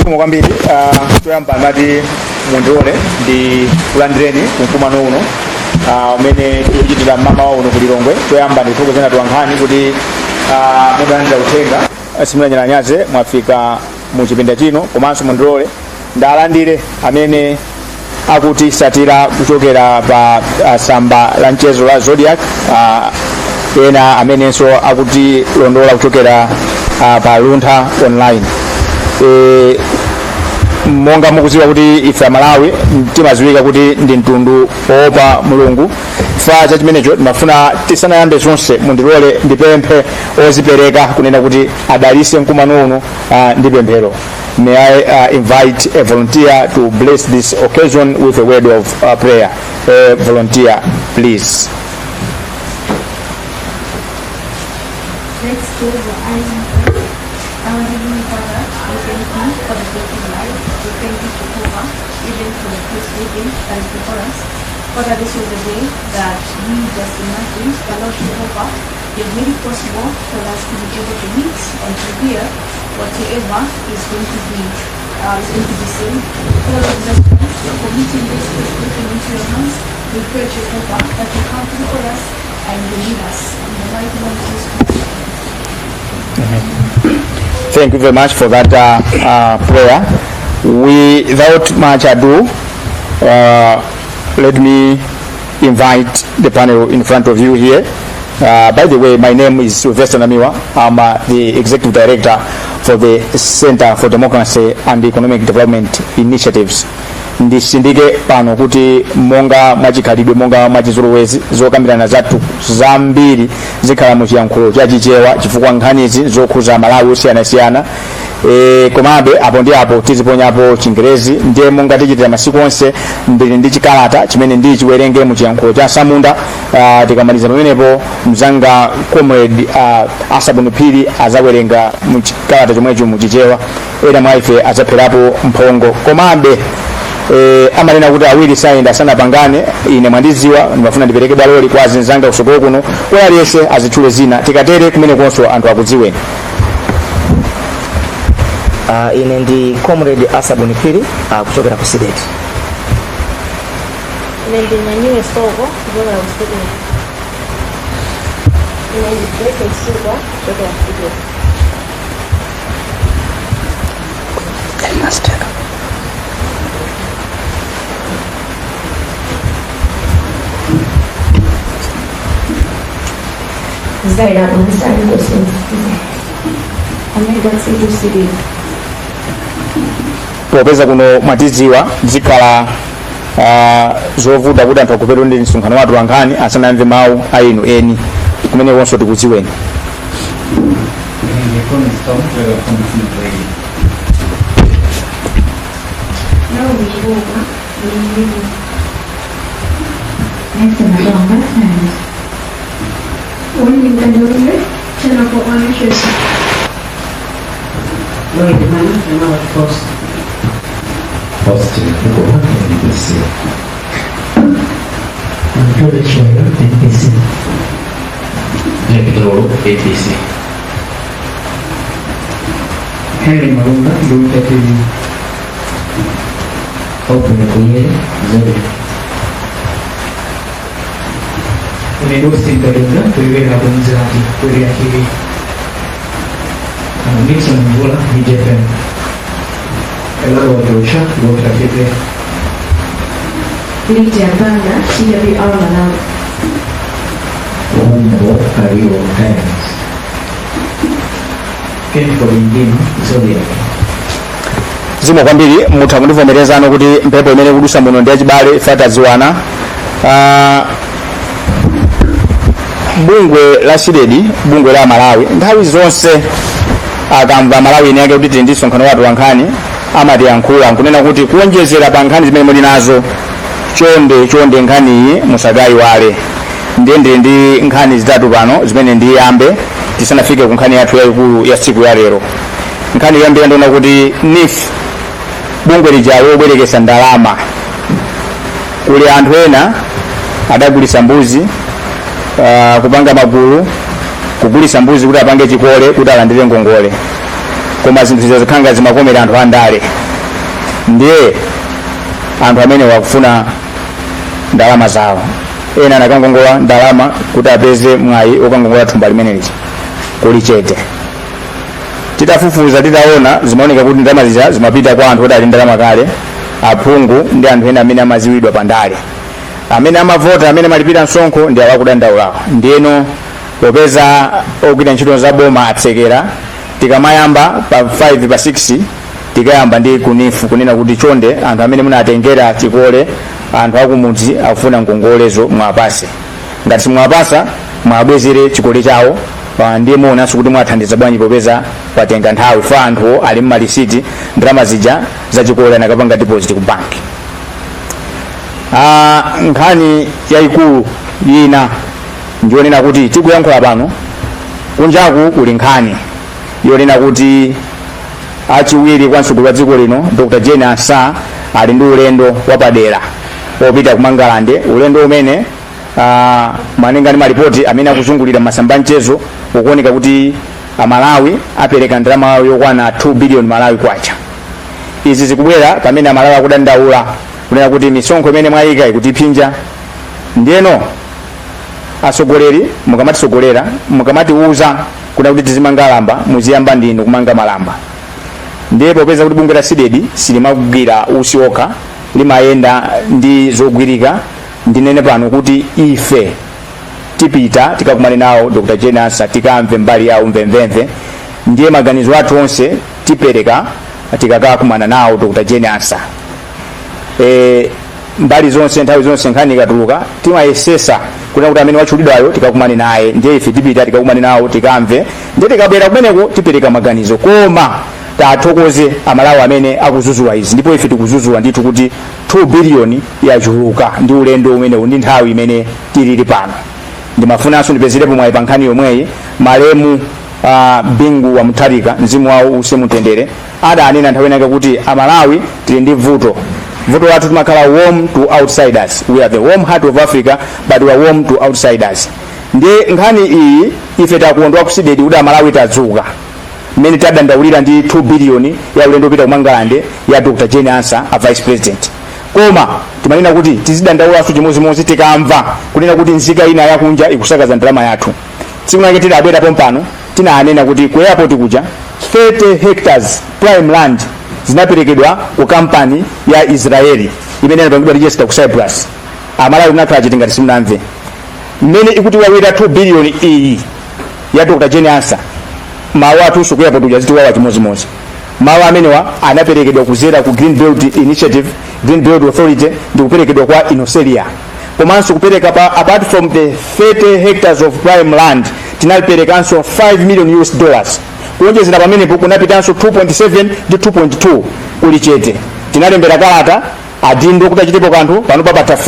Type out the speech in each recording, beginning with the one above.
Zikomo kwambiri. Choyamba ndati mundilole ndikulandireni kumkumano uno umene tikuchitira mmamawa uno ku Lilongwe. Choyamba ndithokozeni atolankhani kuti mudalandira uthenga, simunanyalanyaze, mwafika mu chipinda chino. Komanso mundilole ndalandire amene akutisatira kuchokera pa tsamba la mchezo la Zodiak, ena amenenso akutilondola kuchokera pa Luntha Online. Monga mukudziwa kuti ife Amalawi timadziwika kuti ndi mtundu woopa Mulungu, chifukwa cha chimenecho timafuna tisanayambe zonse mundilole ndipemphe ozipereka kunena kuti adalise mkumano uno ndi pemphero. May I invite a volunteer to bless this occasion with a word of prayer. A volunteer, please. Let's close our eyes and pray. Our Heavenly Father, we thank you for the gift of life. We thank you, Jehovah, even for the peace living that is before us. Father, this was the day that we just imagined. The Lord Jehovah, you've made it possible for us to be able to meet and to hear whatever is going to be said. Father, Lord Jesus Christ, we are committing this press briefing into your hands. We pray, Jehovah, that you come through for us and you lead us. In the mighty name of Jesus Christ. Thank you very much for that prayer. Without much ado, let me invite the panel in front of you here. By the way, my name is Sylvester Namiwa. I'm the Executive Director for the Center for Democracy and Economic Development Initiatives. Ndisindike pano kuti monga mwachikhalidwe, monga mwachizolowezi, zokambirana zathu zambiri zikhala mu chiyankhulo chachichewa chifukwa nkhanizi zokhuza Malawi osiyanasiyana. Komabe apo ndi apo tiziponyapo Chingerezi. Ndiye monga tichitira masiku onse, ndili ndi chikalata chimene ndichiwerenge mu chiyankhulo cha Samunda. Tikamaliza pamenepo, mzanga Comrade Asabuni Phiri azawerenga mu chikalata chomwecho mu Chichewa. Ena mwa ife adzapherapo mphongo. Komabe amanena kuti awiri sayenda asanapangane. Ine mwandidziwa, ndimafuna ndipereke bwaloli kwa azinzanga kusogolo kuno kuti aliyense azitchule zina, tikatere kumene konso anthu akudziweni. Ine ndi Comrade Asabuni Phiri, kuchokera ku CDEDI. Ine ndi Nyanyiwe Soko kuchokera ku CDEDI. Ine ndi Blessed Sukwa kuchokera ku CDEDI. Zaida Ansari Kosin. Omega City CDEDI. Popeza kuno mwatidziwa, zikhala zovuta kuti anthu akopedwe ndi msonkhano wathu wankhani asanamve mawu a inu eni. Kumenekonso tikudziweni. Ine ndi Promise Tom kuchokera ku Community Radio. Naomi Chiboma, Lilongwe. Nelson Madonga, Times. Wendy Mkandawire, Channel for All Nations. Lloyd Mani, The Malawi Post. Austin Ngoma, MBC. George Shwayo, MBC. Jack Lolo, ABC. Henry Malunga, Luntha TV. Open Kunyere, Zodiak. Ine ndi Austin Kalinga kuchokera ku Mzati Kwelera TV. Nixon Mvula, BJFM. Elalo Joshua, Luntha TV. Lydia Banda, TWR Malawi. Humbo Kariwo, Times. Ken Kolindima, Zodiak. Zikomo kwambiri. Mutha kundivomerezano kuti mphepo imene ikudusa muno ndi yachibale, ife tadziwana. Bungwe la CDEDI, bungwe la Malawi, nthawi zonse akamva Malawi eni ake kuti tili ndi msonkhano wathu wankhani, amatiyankhula nkunena kuti kuonjezera pa nkhani zimene muli nazo, chonde chonde nkhaniyi musakayiwale. Ndiye ndili ndi nkhani zitatu pano zimene ndiyambe tisanafike ku nkhani yathu yayikulu ya tsiku ya lero. Nkhani yoyambira, ndiona kuti NEEF, bungwe lija lobwerekesa ndalama, kuli anthu ena adagulisa mbuzi, kupanga magulu kugulisa mbuzi kuti apange chikole kuti alandire ngongole. Koma zinthu zazikhala zimakomera anthu andale, ndiye anthu amene wakufuna ndalama zawo. Ena anakangongola ndalama kuti apeze mwayi okangongola thumba limeneli. Kuli chete. Titafufuza, titaona, zimaoneka kuti ndalama zija zimapita kwa anthu oti ali ndalama kale, aphungu ndi anthu ena amene amaziwidwa pandale. Amene amavota, amene amalipira msonkho, ndi awakudandaulawo. Ndiyeno popeza ogwira ntchito za boma atsekera, tikamayamba pa 5, pa 6, tikayamba ndi ku NEEF kunena kuti chonde, anthu amene munatengera chikole, anthu akumudzi akufuna ngongolezo, mwapase. Ngati simwapasa, mwabwezere chikole chawo. Ndiye muonanso kuti mwathandiza bwanji, popeza patenga nthawi fa anthuwo ali mmalisiti, ndalama zija zachikole anakapanga deposit ku banki. Nkhani yayikulu ina ndiyonena kuti tikuyankhula pano, kunjaku kuli nkhani yonena kuti achiwiri kwa mtsogoleri wa dziko lino, Dr Jane Ansah, ali ndi ulendo wapadera opita ku Mangalande, ulendo umene malinga ndi malipoti amene akuzungulira masamba mchezo ukuoneka kuti Amalawi apereka ndalama yokwana 2 billion Malawi kwacha. Izi zikubwera pamene Amalawi akudandaula kunena kuti misonkho imene mwayika ikutiphinja. Ndiyeno atsogoleri, mukamatitsogolera, mukamatiuza kuna kuti tizimanga lamba, muziyamba ndinu kumanga malamba. Ndiye popeza kuti bungwe la CDEDI silimagwira usi okha, limayenda ndi zogwirika, ndinene pano kuti ife tipita tikakumane nawo Dr Jane Ansah, tikamve mbali yawo mvemvemve. Ndiye maganizo athu onse tipereka tikakakumana nawo Dr Jane Ansah. Mbali zonse, nthawi zonse nkhani ikatuluka, timayesesa kunena kuti amene watchulidwayo tikakumane naye. Ndiye ife tipita tikakumane nawo, tikamve, ndiye tikabwera kumeneko tipereka maganizo. Koma tathokoze Amalawi amene akuzuzula izi, ndipo ife tikuzuzula ndithu kuti 2 billion yachuluka ndi ulendo umenewu ndi nthawi imene tilili pano. Ndimafunanso ndipezerepo mwayi pa nkhani yomweyi. Malemu Bingu wa Mutharika, mzimu wawo uuse mutendere, adanena nthawi inake kuti Amalawi tili ndi vuto. Vuto lathu timakhala warm to outsiders. We are the warm heart of Africa, but we are warm to outsiders. Ndiye nkhani iyi, ife takondwa ku CDEDI kuti Amalawi tadzuka mmene tadandaulira ndi 2 billion ya ulendo upita ku Mangalande ya Dr Jane Ansah, a vice president. Koma timanena kuti tizidandaulanso chimodzimodzi tikamva kunena kuti nzika ina yakunja ikusakaza ndalama yathu. Tsiku lake tidabwera pompano, tinanena kuti ku airport kuja 30 hectares prime land zinaperekedwa ku kampani ya Israeli imene inapangidwa register ku Cyprus. Amalawi tinakhala chete ngati simunamve. Mmene ikutiwawira 2 billion iyi ya Dr Jane Ansah, mawu athunso ku airport kuja zitiwawa chimodzimodzi. Mawu amenewa anaperekedwa kuzera ku Green Belt Initiative, Green Belt Authority, ndi kuperekedwa kwa Inoselia, komanso kupereka pa, apart from the 30 hectares of prime land, tinaperekanso 5 million US dollars. Kuonjezera pamenepo kunapitanso 2.7 ndi 2.2. Kuli chete. Tinalembera kalata adindo kuti achitepo kanthu. Pano papatha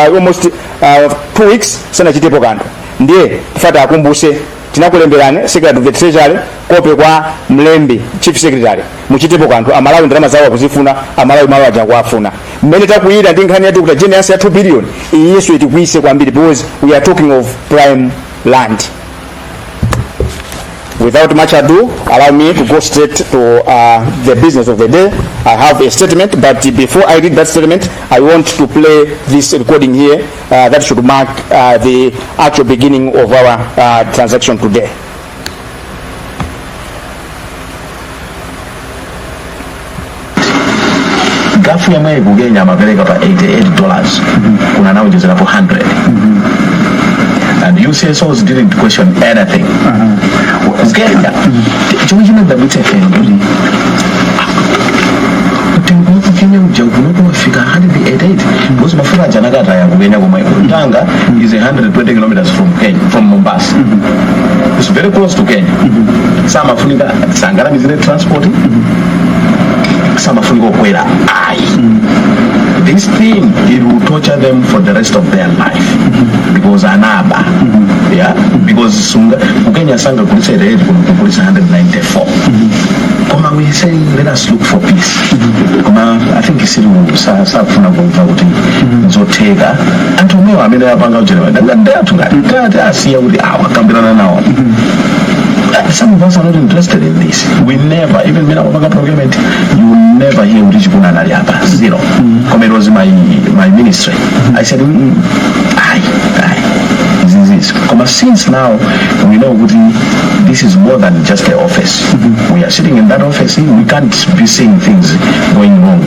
almost 2 weeks sanachitepo kanthu. Ndiye tifata akumbuse, tinakulemberani Secretary of the Treasury, kope kwa mlembi, Chief Secretary, muchitepo kanthu. Amalawi ndalama zawo akuzifuna. Amalawi malo aja akuafuna. Mmene takwiyira ndi nkhani ya Dr Jane Ansah ya 2 billion, iyinso itikwiyise kwambiri because we are talking of prime land. Without much ado, allow me to go straight to the business of the day. I have a statement, but before I read that statement, I want to play this recording here that should mark the actual beginning of our transaction today. Gulf yomweyi ku Kenya amapereka pa $88, kuno anawonjezerapo 100, and UCSOs didn't question anything. Ku Kenya, chomwe chinadabwitsa ife kuti mtengo wa ku Kenya uja kuno kuwafika 188, because mafuta aja anakataya ku Kenya komweko. Tanga is 120 kilometers from Kenya, from Mombasa. It's very close to Kenya. Samafunika sangalamizire transport, samafunika kukwera ayi. This thing, it will torture them for the rest of their life because anaba, yeah, because sunga ku Kenya sangagulitsa 88, kuno kugulitsa 194. Koma we say let us look for peace, koma I think sili sakufuna kumva kuti nzotheka. Anthu omwewo amene apanga ujeremani ndi anthu ngati tati asiya kuti awa kambirana nawo. Some of us are not interested in this. We never, even when amapanga procurement, you will never hear kuti Chikuni anali apa. Zero. Koma it was my ministry. I said, ayi, ayi. This is. Koma since now, we know kuti this is more than just the office. We are sitting in that office, we can't be seeing things going wrong.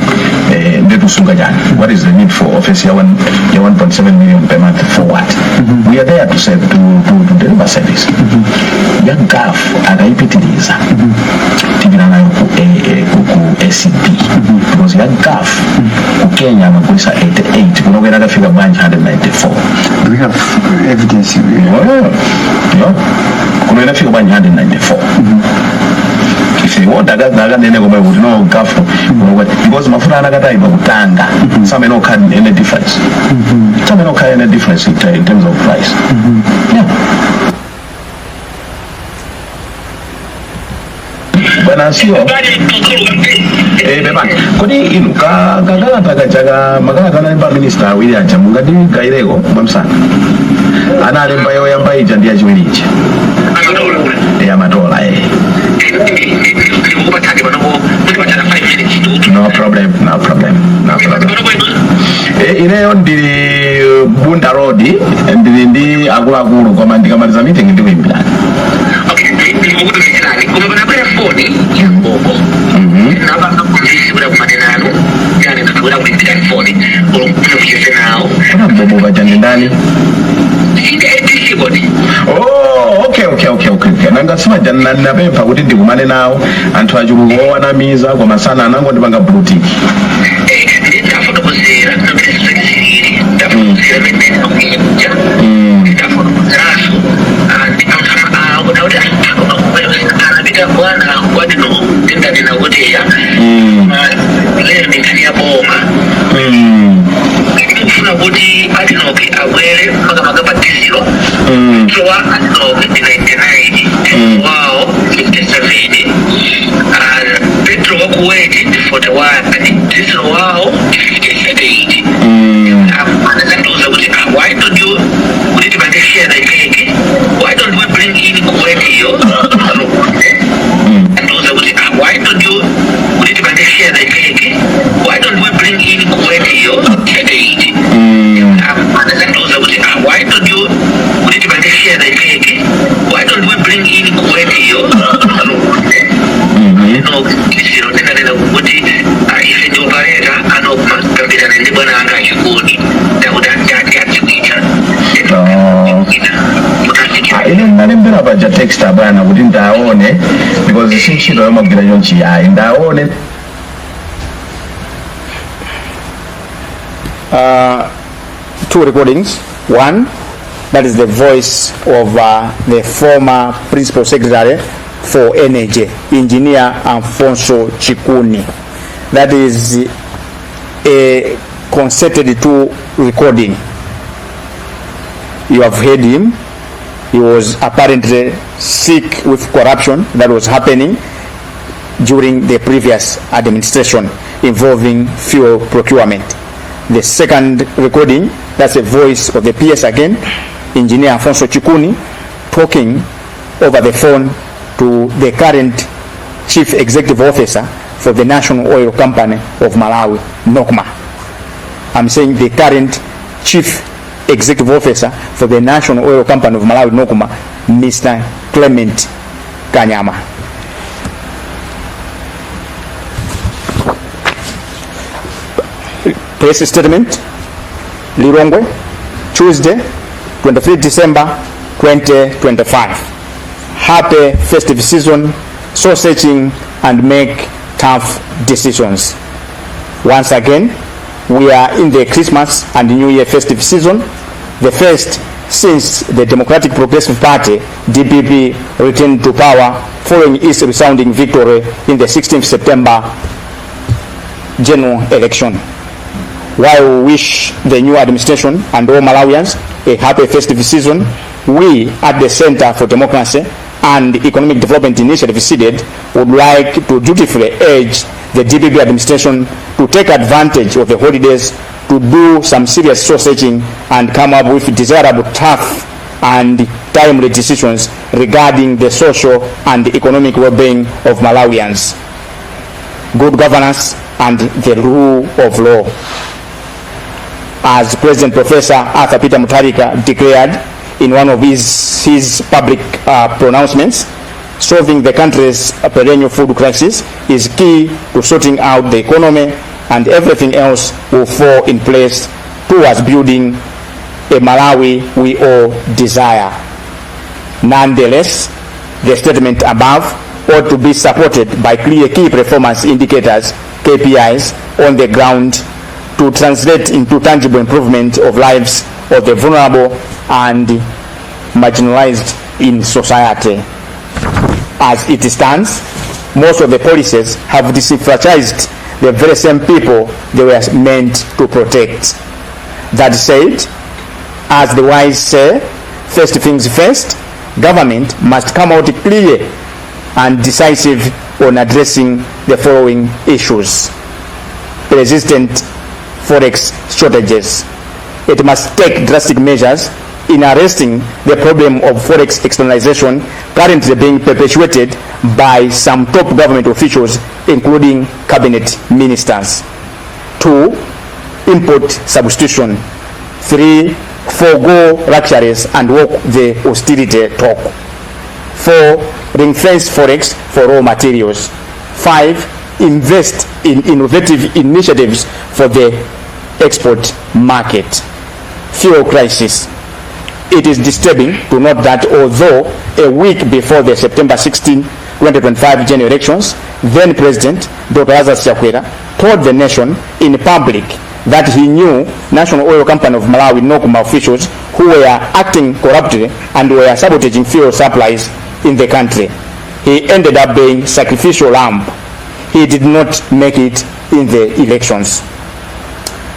Ndetusunga chani. What is the need for office ya 1.7 million per month for what? We are there to serve, to deliver service. Ya Gulf akaipitiriza tipita nayo ku ACB because ya Gulf ku Kenya amagulisa 88, kuno kwena akafika bwanji 194? Do we have evidence? Yeah. Kuno inafika bwanji 194? If they want, akanene komwe kuti no, Gulf kuno, because mafuta anakataipa kutanga samene okhala any difference, samene okhala any difference in terms of price, yeah. Bwana sio. Beba, kodi inu ka kakalata kaja makalata analemba minister awiri aja mungatigayireko mwamsanga? Analemba yoyamba ija ndi yachiwiri ija. Amatola, eh. Ndikukupatsani panopo, mutipatsana 5 minutes. No problem, no problem, no problem. Ineyo ndili Bunda Road, ndili ndi akuluakulu, koma ndikamaliza meeting ndikuyimbirani. Okay, ndikukutumizirani, koma panabwera foni ya mboko napanga convince kuti akumane nanu, yani ndabwera kuimbirani foni mucheze nawo. Kuna mbobo kaja ndi ndani? Inde ADC kodi. Oh, okay. Nanga simaja napempha kuti ndikumane nawo, anthu achuluka owanamiza, koma sana anangondipanga blue tick. Ndafotokozera namene zilili, ndafotokozera mene akuja, ndafotokozeranso anthu kuti anapita bwana kwadino tindanena kuti ya lero ndi nkhani ya boma. Ndikufuna kuti ADNOC abwere makamaka pa dizilo. So wa ADNOC ndi 99, diesel wawo 57, petrol wa Kuwait ndi 41, diesel wawo ndi 58. Anazandiuza kuti, "Ah, why don't you kuti tipange share the cake, why don't we bring in Kuwait iyo?" Andiuza kuti, "Ah, why don't you kuti tipange share the cake, why don't we bring in Kuwait iyo 38?" Anazandiuza kuti, "Ah, why don't you kuti tipange share the cake, why don't we bring in Kuwait iyo?" No zero ndinanena kuti, ah, ife ndi operator anokuma kambirana ndi bwana anga achikuni ndakuti adziwitsa. Oh. Ah, ine ndalembera paja text abwana kuti ndaone, because si ntchito yomagwira chonchi yayi, ndaone. Two recordings. One, that is the voice of the former principal secretary for energy, Engineer Alfonso Chikuni. That is a concerted to recording. You have heard him. He was apparently sick with corruption that was happening during the previous administration involving fuel procurement. The second recording, that's the voice of the PS again, Engineer Alfonso Chikuni, talking over the phone to the current Chief Executive Officer for the National Oil Company of Malawi, NOCMA. I'm saying the current Chief Executive Officer for the National Oil Company of Malawi, NOCMA, Mr. Clement Kanyama. Press statement, Lilongwe, Tuesday, 23 December 2025. Happy festive season, soul searching and make tough decisions. Once again, we are in the Christmas and New Year festive season, the first since the Democratic Progressive Party, DPP, returned to power following its resounding victory in the 16th September general election. While we wish the new administration and all Malawians a happy festive season, we at the Center for Democracy and Economic Development Initiative, CDEDI, would like to dutifully urge the DPP administration to take advantage of the holidays to do some serious soul searching and come up with desirable tough And timely decisions regarding the social and economic well-being of Malawians. Good governance and the rule of law. As President Professor Arthur Peter Mutharika declared in one of his public pronouncements, solving the country's perennial food crisis is key to sorting out the economy, and everything else will fall in place towards building a Malawi we all desire. Nonetheless, the statement above ought to be supported by clear key performance indicators, KPIs, on the ground to translate into tangible improvement of lives of the vulnerable and marginalized in society. As it stands, most of the policies have disenfranchised the very same people they were meant to protect. That said, as the wise say, first things first, government must come out clear and decisive on addressing the following issues. Persistent forex shortages. It must take drastic measures in arresting the problem of forex externalization currently being perpetuated by some top government officials, including cabinet ministers. Two, import substitution. Three, forego luxuries and walk the austerity talk. Four, ring fence forex for raw materials. Five, invest in innovative initiatives for the export market. Fuel crisis. It is disturbing to note that although a week before the September 16, 2025 general elections, then President Dr. Lazarus Chakwera told the nation in public that he knew National Oil Company of Malawi, NOCMA, officials who were acting corruptly and were sabotaging fuel supplies in the country. He ended up being sacrificial lamb. He did not make it in the elections.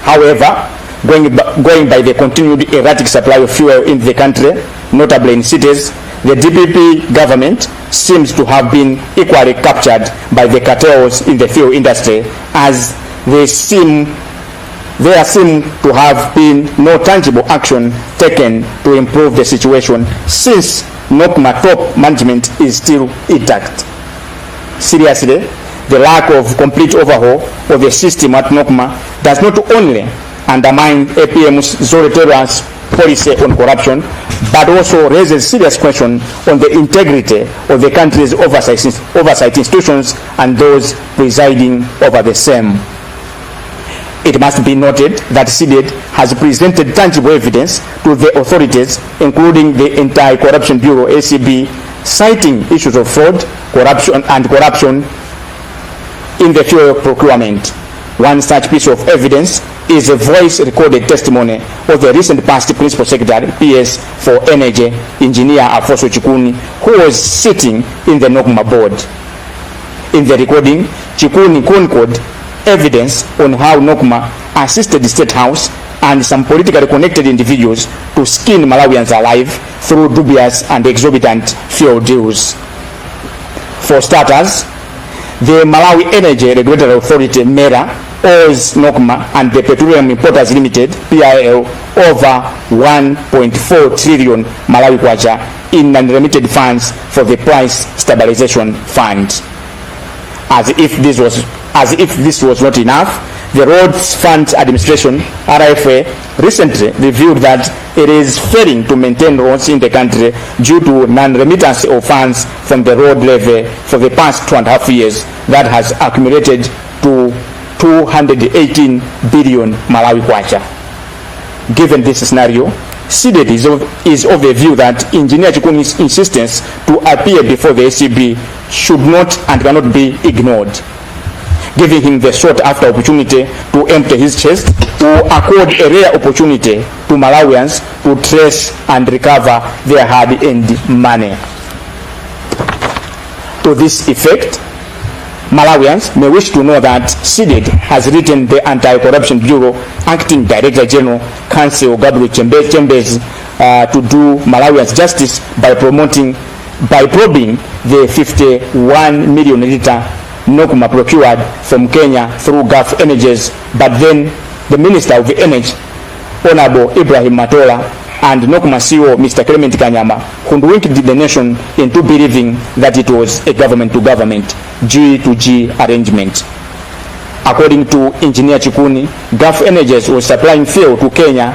However, going by the continued erratic supply of fuel in the country, notably in cities, the DPP government seems to have been equally captured by the cartels in the fuel industry, as they seem there seem to have been no tangible action taken to improve the situation since NOCMA top management is still intact. Seriously, the lack of complete overhaul of the system at NOCMA does not only undermine APM's zero tolerance policy on corruption, but also raises serious questions on the integrity of the country's oversight institutions and those presiding over the same. It must be noted that CDEDI has presented tangible evidence to the authorities, including the Anti-Corruption Bureau, ACB, citing issues of fraud, corruption, and corruption in the fuel procurement. One such piece of evidence is a voice recorded testimony of the recent past Principal Secretary, PS for Energy, Engineer Alfonso Chikuni, who was sitting in the NOCMA board. In the recording, Chikuni concord evidence on how NOCMA assisted the State House and some politically connected individuals to skin Malawians alive through dubious and exorbitant fuel deals. For starters, the Malawi Energy Regulatory Authority, MERA, owes NOCMA and the Petroleum Importers Limited, PIL, over 1.4 trillion Malawi kwacha in unremitted funds for the Price Stabilization Fund. As if this was not enough, the Roads Fund Administration, RFA, recently revealed that it is failing to maintain roads in the country due to non-remittance of funds from the road levy for the past 2.5 years that has accumulated to 218 billion Malawi kwacha. Given this scenario, CDEDI is of the view that Engineer Chikuni's insistence to appear before the ACB should not and cannot be ignored. Giving him the sought after opportunity to empty his chest will accord a rare opportunity to Malawians to trace and recover their hard-earned money. To this effect, Malawians may wish to know that CDEDI has written the Anti-Corruption Bureau Acting Director General, Counsel Gabriel Chembezi, to do Malawians justice by probing the 51 million liter NOCMA procured from Kenya through Gulf Energies, but then the Minister of Energy, Honorable Ibrahim Matola, And NOCMA CEO Mr. Clement Kanyama hoodwinked the nation into believing that it was a government to government G to G arrangement. According to Engineer Chikuni, Gulf Energies was supplying fuel to Kenya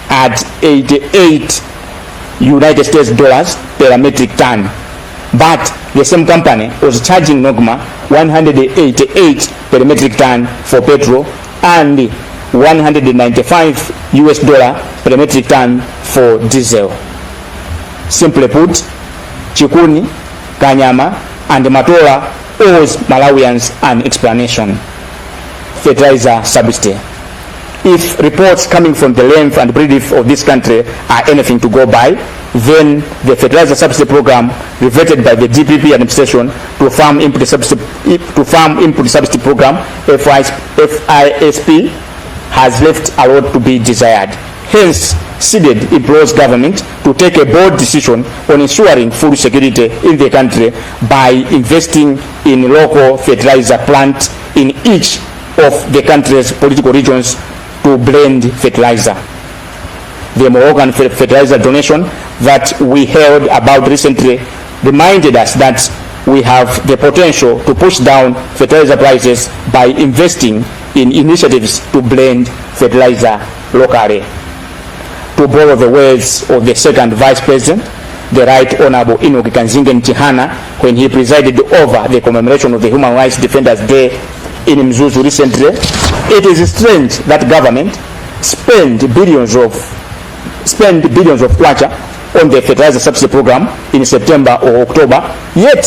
at 88 United States dollars per metric ton. But the same company was charging NOCMA 188 per metric ton for petrol and 195 US dollar per metric ton for diesel. Simply put, Chikuni, Kanyama, and Matola owes Malawians an explanation. Fertilizer subsidy. If reports coming from the length and breadth of this country are anything to go by, then the fertilizer subsidy program reverted by the DPP administration to farm input subsidy program, FISP, has left a lot to be desired. Hence, CDEDI implores government to take a bold decision on ensuring food security in the country by investing in local fertilizer plant in each of the country's political regions to blend fertilizer. The Moroccan fertilizer donation that we heard about recently reminded us that we have the potential to push down fertilizer prices by investing in initiatives to blend fertilizer locally. To borrow the words of the second Vice President, the Right Honorable Enoch Kamzingeni Chihana, when he presided over the commemoration of the Human Rights Defenders Day in Mzuzu recently, it is strange that government spend billions of kwacha on the fertilizer subsidy program in September or October, yet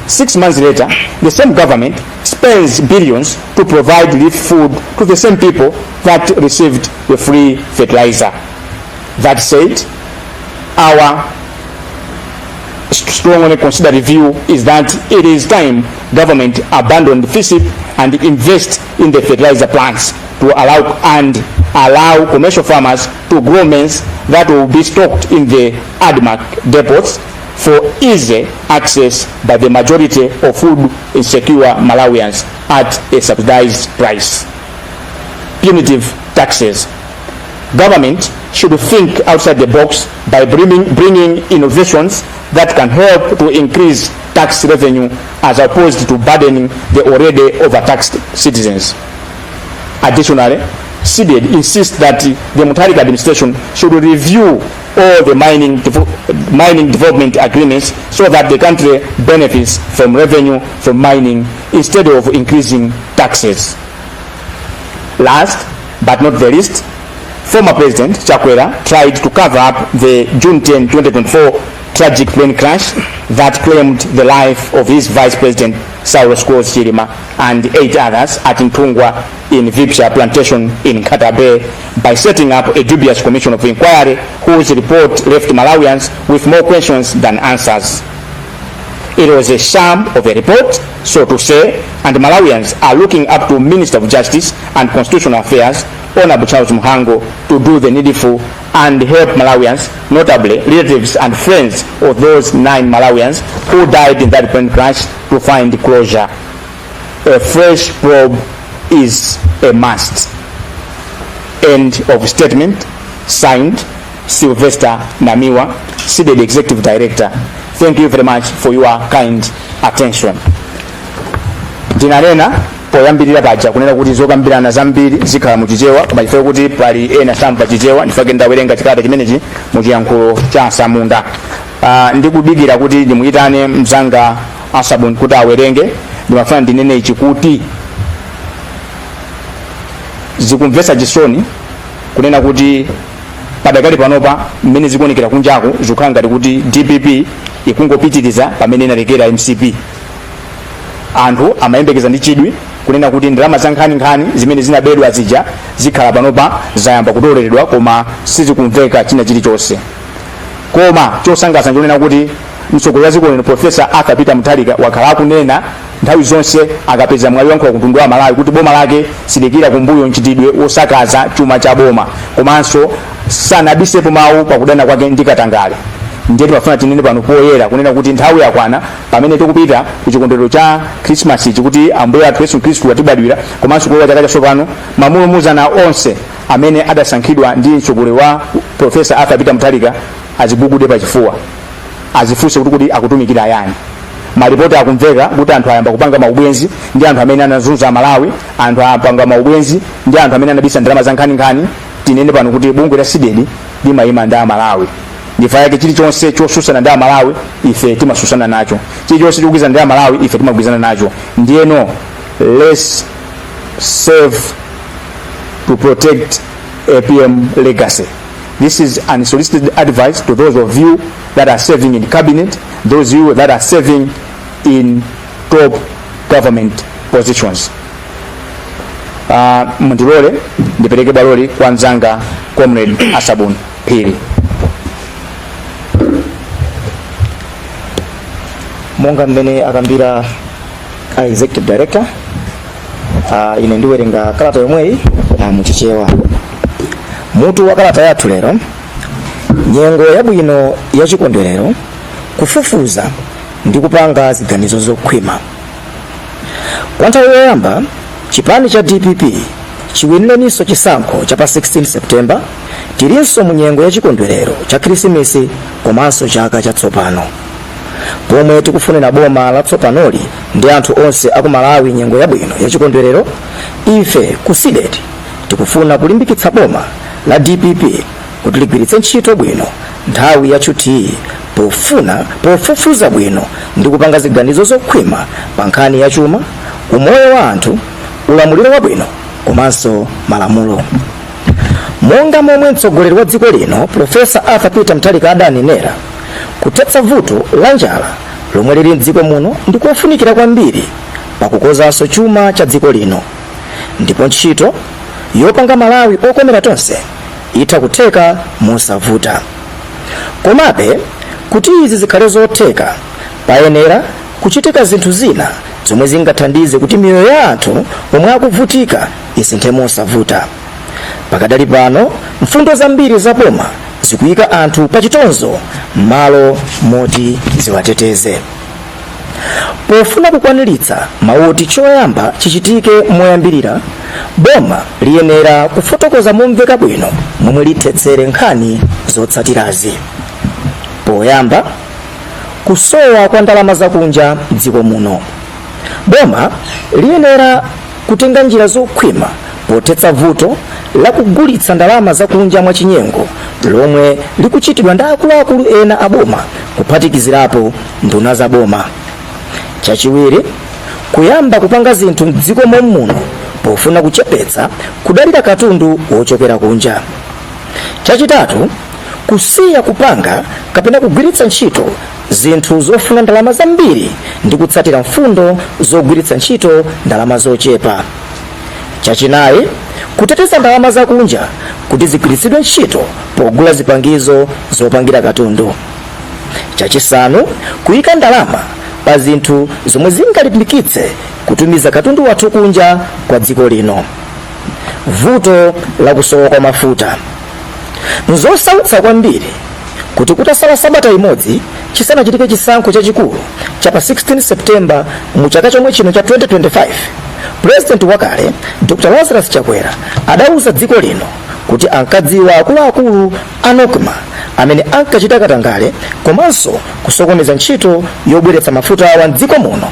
6 months later, the same government spends billions to provide relief food to the same people that received the free fertilizer. That said, our strongly considered view is that it is time government abandoned FISP and invest in the fertilizer plants to allow and allow commercial farmers to grow maize that will be stocked in the ADMARC depots for easy access by the majority of food insecure Malawians at a subsidized price. Punitive taxes. Government should think outside the box by bringing innovations that can help to increase tax revenue as opposed to burdening the already overtaxed citizens. Additionally, CDEDI insists that the Mutharika administration should review all the mining development agreements so that the country benefits from revenue from mining instead of increasing taxes. Last but not the least, former President Chakwera tried to cover up the June 10, 2024 tragic plane crash that claimed the life of his Vice President Saulos Klaus Chilima and eight others at Ntungwa in Vipya plantation in Nkhata Bay by setting up a dubious commission of inquiry whose report left Malawians with more questions than answers. It was a sham of a report, so to say, and Malawians are looking up to Minister of Justice and Constitutional Affairs, Honorable Charles Mhango, to do the needful and help Malawians, notably relatives and friends of those nine Malawians who died in that plane crash, to find closure. A fresh probe is a must. End of statement. Signed, Sylvester Namiwa, CDEDI Executive Director. Thank you very much for your kind attention. Ndinanena poyambirira paja kunena kuti zokambirana zambiri zikhala muchichewa, koma chifukwa kuti pali ena samva Chichewa, ndifake ndawerenga chikalata chimenechi muchiyankhulo cha asamunda. Ndikudikira kuti ndimuyitane mzanga Asabun kuti awerenge, ndimafuna ndinene ichi kuti zikumvetsa chisoni kunena kuti padakali panopa, mmene zikuonekera kunjaku, zikukhala ngati kuti DPP ikungopitiriza pamene inalekera MCP. Anthu amayembekeza ndi chidwi kunena kuti ndalama za nkhaninkhani zimene zinabedwa zija zikhala panopa zayamba kutoleredwa, koma sizikumveka china chilichonse. Koma chosangalatsa nchonena kuti mtsogoleri wa dziko lino, Professor Arthur Peter Mutharika, wakhala akunena nthawi zonse akapeza mwayi wankhola kumtundu wa Malawi kuti boma lake silikira kumbuyo mchitidwe wosakaza chuma cha boma, komanso sanabisepo mawu pakudana kwake ndi katangale. Ndiye timafuna tinene pano poyera kunena kuti nthawi yakwana pamene tikupita ku chikondwerero cha Khrisimasi ichi, kuti Ambuye athu Yesu Khristu watibadwira, komanso kulowa chaka chatsopano, mamulumuzana onse amene adasankhidwa ndi mtsogoleri wa Professor Arthur Peter Mutharika azigugude pachifuwa, azifunse kuti akutumikira ayani. Malipoti akumveka kuti anthu ayamba kupanga maubwenzi ndi anthu amene anazunza Malawi, anthu apanga maubwenzi ndi anthu amene anabisa ndalama za nkhaninkhani. Tinene pano kuti bungwe la CDEDI limayima ndi Amalawi. Ndifa yake chilichonse chosusana ndi Amalawi ife timasusana nacho, chilichonse chokugwirizana ndi Amalawi ife timagwirizana nacho. Ndiyeno let's save to protect APM legacy. This is unsolicited advice to those of you that are serving in cabinet, those of you that are serving in top government positions. Mundilole ndipereke bwaloli kwa mzanga Comrade Asabun Phiri. Monga mmene akambira a executive director, ine ndiwerenga kalata yomweyi muchichewa. Mutu wa kalata yathu lero: nyengo yabwino ya chikondwerero, kufufuza ndi kupanga ziganizo zokhwima. Kwa nthawi yoyamba chipani cha DPP chiwinireninso chisankho cha pa 16 September, tilinso mu nyengo ya chikondwerero cha Khrisimisi komanso chaka chatsopano, pomwe tikufunira boma latsopanoli ndi anthu onse aku Malawi nyengo yabwino ya chikondwerero. Ife ku CDEDI tikufuna kulimbikitsa boma la DPP kuti ligwiritse ntchito bwino nthawi ya tchuthiyi pofufuza bwino ndi kupanga ziganizo zokhwima pa nkhani ya chuma, umoyo wa anthu, ulamuliro wabwino komanso malamulo. Monga momwe mtsogoleri wa dziko lino Profesa Arthur Peter Mutharika adanenera, kuthetsa vuto la njala lomwe lili mdziko muno ndi kofunikira kwambiri pakukonzanso chuma cha dziko lino, ndipo ntchito yopanga Malawi okomera tonse itha kutheka mosavuta. Komabe kuti izi zikhale zotheka, payenera kuchitika zinthu zina zomwe zingathandize kuti miyoyo ya anthu omwe akuvutika isinthe mosavuta. Pakadali pano mfundo zambiri za boma zikuyika anthu pa chitonzo m'malo moti ziwateteze. Pofuna kukwaniritsa mawoti choyamba chichitike moyambirira, boma liyenera kufotokoza momveka bwino momwe lithetsere nkhani zotsatirazi. Poyamba, kusowa kwa ndalama zakunja mdziko muno. Boma liyenera kutenga njira zokhwima pothetsa vuto la kugulitsa ndalama zakunja mwachinyengo lomwe likuchitidwa ndi akuluakulu ena a boma, kuphatikizirapo nduna za boma. Chachiwiri, kuyamba kupanga zinthu mdziko mommuno pofuna kuchepetsa kudalira katundu wochokera kunja. Chachitatu, kusiya kupanga kapena kugwiritsa ntchito zinthu zofuna ndalama zambiri ndi kutsatira mfundo zogwiritsa ntchito ndalama zochepa. Chachinayi, kuteteza ndalama zakunja kuti zigwiritsidwe ntchito pogula zipangizo zopangira katundu. Chachisanu, kuyika ndalama pa zinthu zomwe zingalimbikitse kutumiza katundu wathu kunja kwa dziko lino. Vuto la kusowa kwa mafuta. Nzosautsa kwambiri kuti kutasala sabata imodzi chisanachitike chisankho chachikulu cha pa 16 September mu chaka chomwe chino cha 2025, Purezidenti wakale Dr Lazarus Chakwera adauza dziko lino kuti ankadziwa akuluakulu a NOCMA amene ankachita katangale komanso kusokoneza ntchito yobweretsa mafuta awa mdziko muno.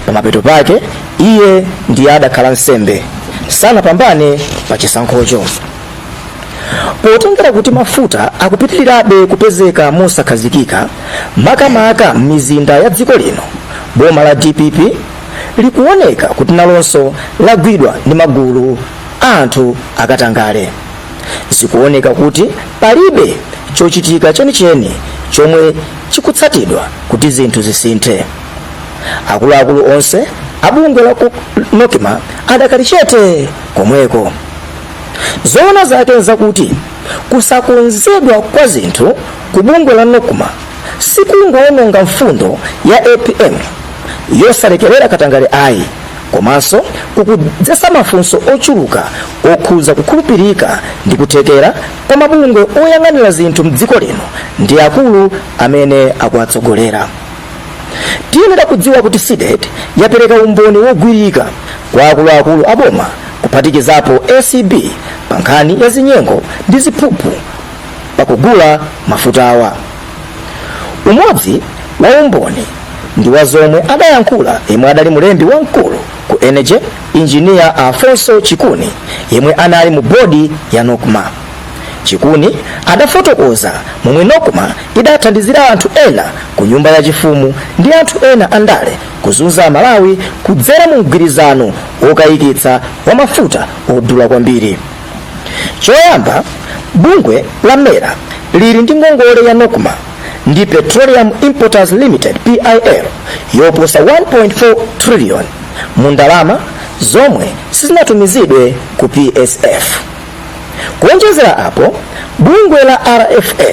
Pamapeto pake iye ndiye adakhala nsembe, sanapambane pa chisankhocho. Potengera kuti mafuta akupitirirabe kupezeka mosakhazikika, makamaka m'mizinda ya dziko lino, boma la DPP likuoneka kuti nalonso lagwidwa ndi magulu a anthu akatangale. Zikuoneka kuti palibe chochitika chenicheni chomwe chikutsatidwa kuti zinthu zisinthe. Akuluakulu onse a bungwe la NOCMA adakali chete komweko. Zoona zake nzakuti kusakonzedwa kwa zinthu ku bungwe la NOCMA sikungoononga mfundo ya APM yosalekerera katangale ayi, komanso kukudzetsa mafunso ochuluka okhudza kukhulupirika ndi kuthekera kwa mabungwe oyang'anira zinthu mdziko lino ndi akulu amene akuwatsogolera. Tiyenera kudziwa kuti CDEDI yapereka umboni wogwirika kwa akuluakulu a boma, kuphatikizapo ACB, pa nkhani ya zinyengo ndi ziphuphu Pakugula mafutawa, umodzi wa umboni ndi wa zomwe adayankhula yemwe adali mulembi wamkulu ku Energy, Injiniya Alfonso Chikuni, yemwe anali mu bodi ya NOCMA. Chikuni adafotokoza momwe NOCMA idathandizira anthu ena ku nyumba yachifumu ndi anthu ena andale kuzunza Amalawi kudzera mu mgwirizano wokayikitsa wa mafuta odula kwambiri. Choyamba, bungwe la MERA lili ndi ngongole ya NOCMA ndi Petroleum Importers Limited, PIL, yoposa 1.4 trillion mu ndalama zomwe sizinatumizidwe ku PSF. Kuonjezera apo, bungwe la RFA